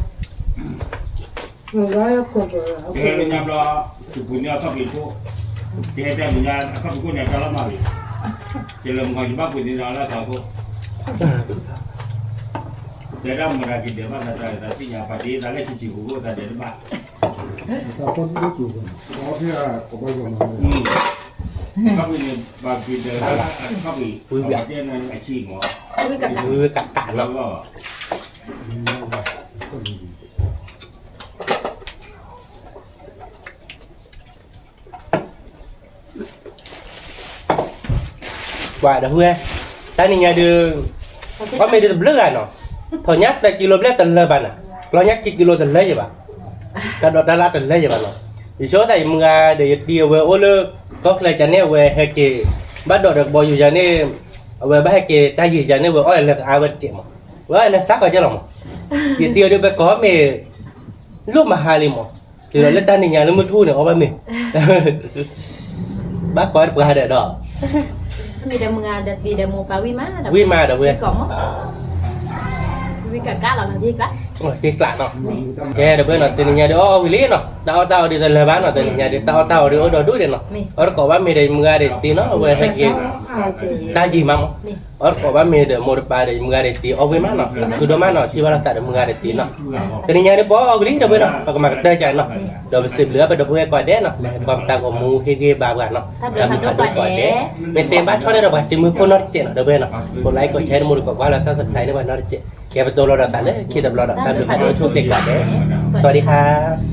ကဟဲလၢညါဘျီ, တပူၤန့ၣ်အခီၣ်ဖံးခိၣ်, ကဟဲတဲလၢညါအခီၣ်ဖံးခိၣ်န့ၣ် တၢ်လီၤမၢ်လံ, ကလၢမုၢ်ဂၤယဘၣ်ပူၤန့ၣ်ဒီးလၢသးခိၣ်, တဲဒၣ်မတၤက့ၤဒဲးဘၣ်သးတၢ်သ့ၣ်ညါ ပှၤတ့သးလၢဆံးဆံးဖိခိၣ်သးဒဲးတဘၣ် အခီၣ်ဖံးန့ၣ် ဘၣ်က့ၤဒီး အခီၣ်ဖံး, ဝံၣ်ဝံၣ်, ဝံၣ်ဝံၣ်ကကးနီၤ ပှၤဒီးဟူဝဲ, တၢ်နံၤညါဒုး, အီၣ်မ့ၤဒုးတဘျုးဂၤနီၤ, ထီၣ်ညါသၢကံလိဘျဲၣ်တလၢဘၣ်နၤ, ကျီညါခံကံလိတလၢယဘၣ်, တၢ်ဒိးတၢ်လၢတလၢယဘၣ်နီၤ, ယဆိသးယမုၢ်ဂၤဒီးယတံၤအဝဲအိၣ်လၢ, ကီၢ်ချၢကန့ၣ် အဝဲဟဲက့ၤ, ဘၣ်ဒိးဒီးကဘီယူၤယၤန့ၣ်, အဝဲဘၣ်ဟဲက့ၤတၢ်ယံၤယၤန့ၣ် ဝဲအီၣ်လၢကအါဝဲတစဲးမး, ဝဲအီၣ်လၢစးကီးကဲလီၤမး, ယတံၤအဒုးပကိးမ့ၢ်, လိၣ်မဟါလံမး, တုၤလီၤလၢတၢ်နံၤညါလၢမုၢ်ထူၣ်န့ၣ် အီၣ်ဘၣ်မ့ၤ ဘၣ်ကီးတပှၤဒီးဒီး, မ့ၢ်ဒီးမုၢ်ဂၤဒီးသံဒီးမိၢ်ပၢ်ဝံၣ်မးဒီး, ဝံၣ်မးဒီးဝဲ, ကိးမး, ဝံၣ် ကကလီၤလီၤ က့ၤကျးနီၤ, ကဲဒီပုၢ်ဝဲၢ်နီၤ တနံၤညါဒီးအီၣ်အီဝံၤလံနီၤ, တၢ်အီၣ်တၢ်အီဒ်သိးလၢၤဘၣ်နီၤ, တနံၤညါဒီး တၢ်အီၣ်တၢ်အီဒ်အိၣ်ဒီးဒူၣ်ဒံးနီၤ, အီၣ်တကိးဘၣ်မ့ၢ်ဒီးယမုၢ်ဂၤဒံးတ့နီၤ, အဝဲဟဲက့ၤ တၢ်ယံာ်မးမး, အီၣ်တကိးဘၣ်မ့ၢ်ဒီးမိၢ်တပၤဒီးယမုၢ်ဂၤဒံးတ့အီၣ်ဝဲမးနီၤ, ခုဒိၣ်မးနီၤ ထံၣ်ဘၣ်လိာ်သးဒီးမုၢ်ဂၤဒံးတ့နီၤ, တနံၤညါဒီးပအီၣ်အီဝံၤလံ ဒီပုၢ်ဝဲၢ်နီၤ, ပကမၤကတၢၢ်ကါနီၤ, ဒီးပစံးဘျုးဘၣ်ပဒီပုၢ်ဝဲၢ်ကိးဂၤဒဲးနီၤ, လၢဟဲကွၢ်ပတၢ်ဂီၤမူဟ့ၣ်ဂံၢ်ဘါပှၤနီၤ, တၢ်ဘျုးဖးဒိၣ်ကိးဂၤဒဲး, မ့ၢ်သ့ဘၣ်ဆီၣ်န့ၢ်ဒီးပှၤတံၤမုၢ်ခိၣ်နီတစဲးနီၤ ဒီပုၢ်ဝဲၢ်နီၤ, ကိး like ကိး share တမူတကိးကွၢ်လီၤ subscribe န့ၢ်ပှၤနီတစဲး, ကဲပတိၢ်လိာ်ဒီးသးလၢခံတဘျီဒီး တၢ်ဘျုးဖးဒိၣ်ဆူၣ်ချ့ကိးဂၤဒဲး, စဝၤဒံခါ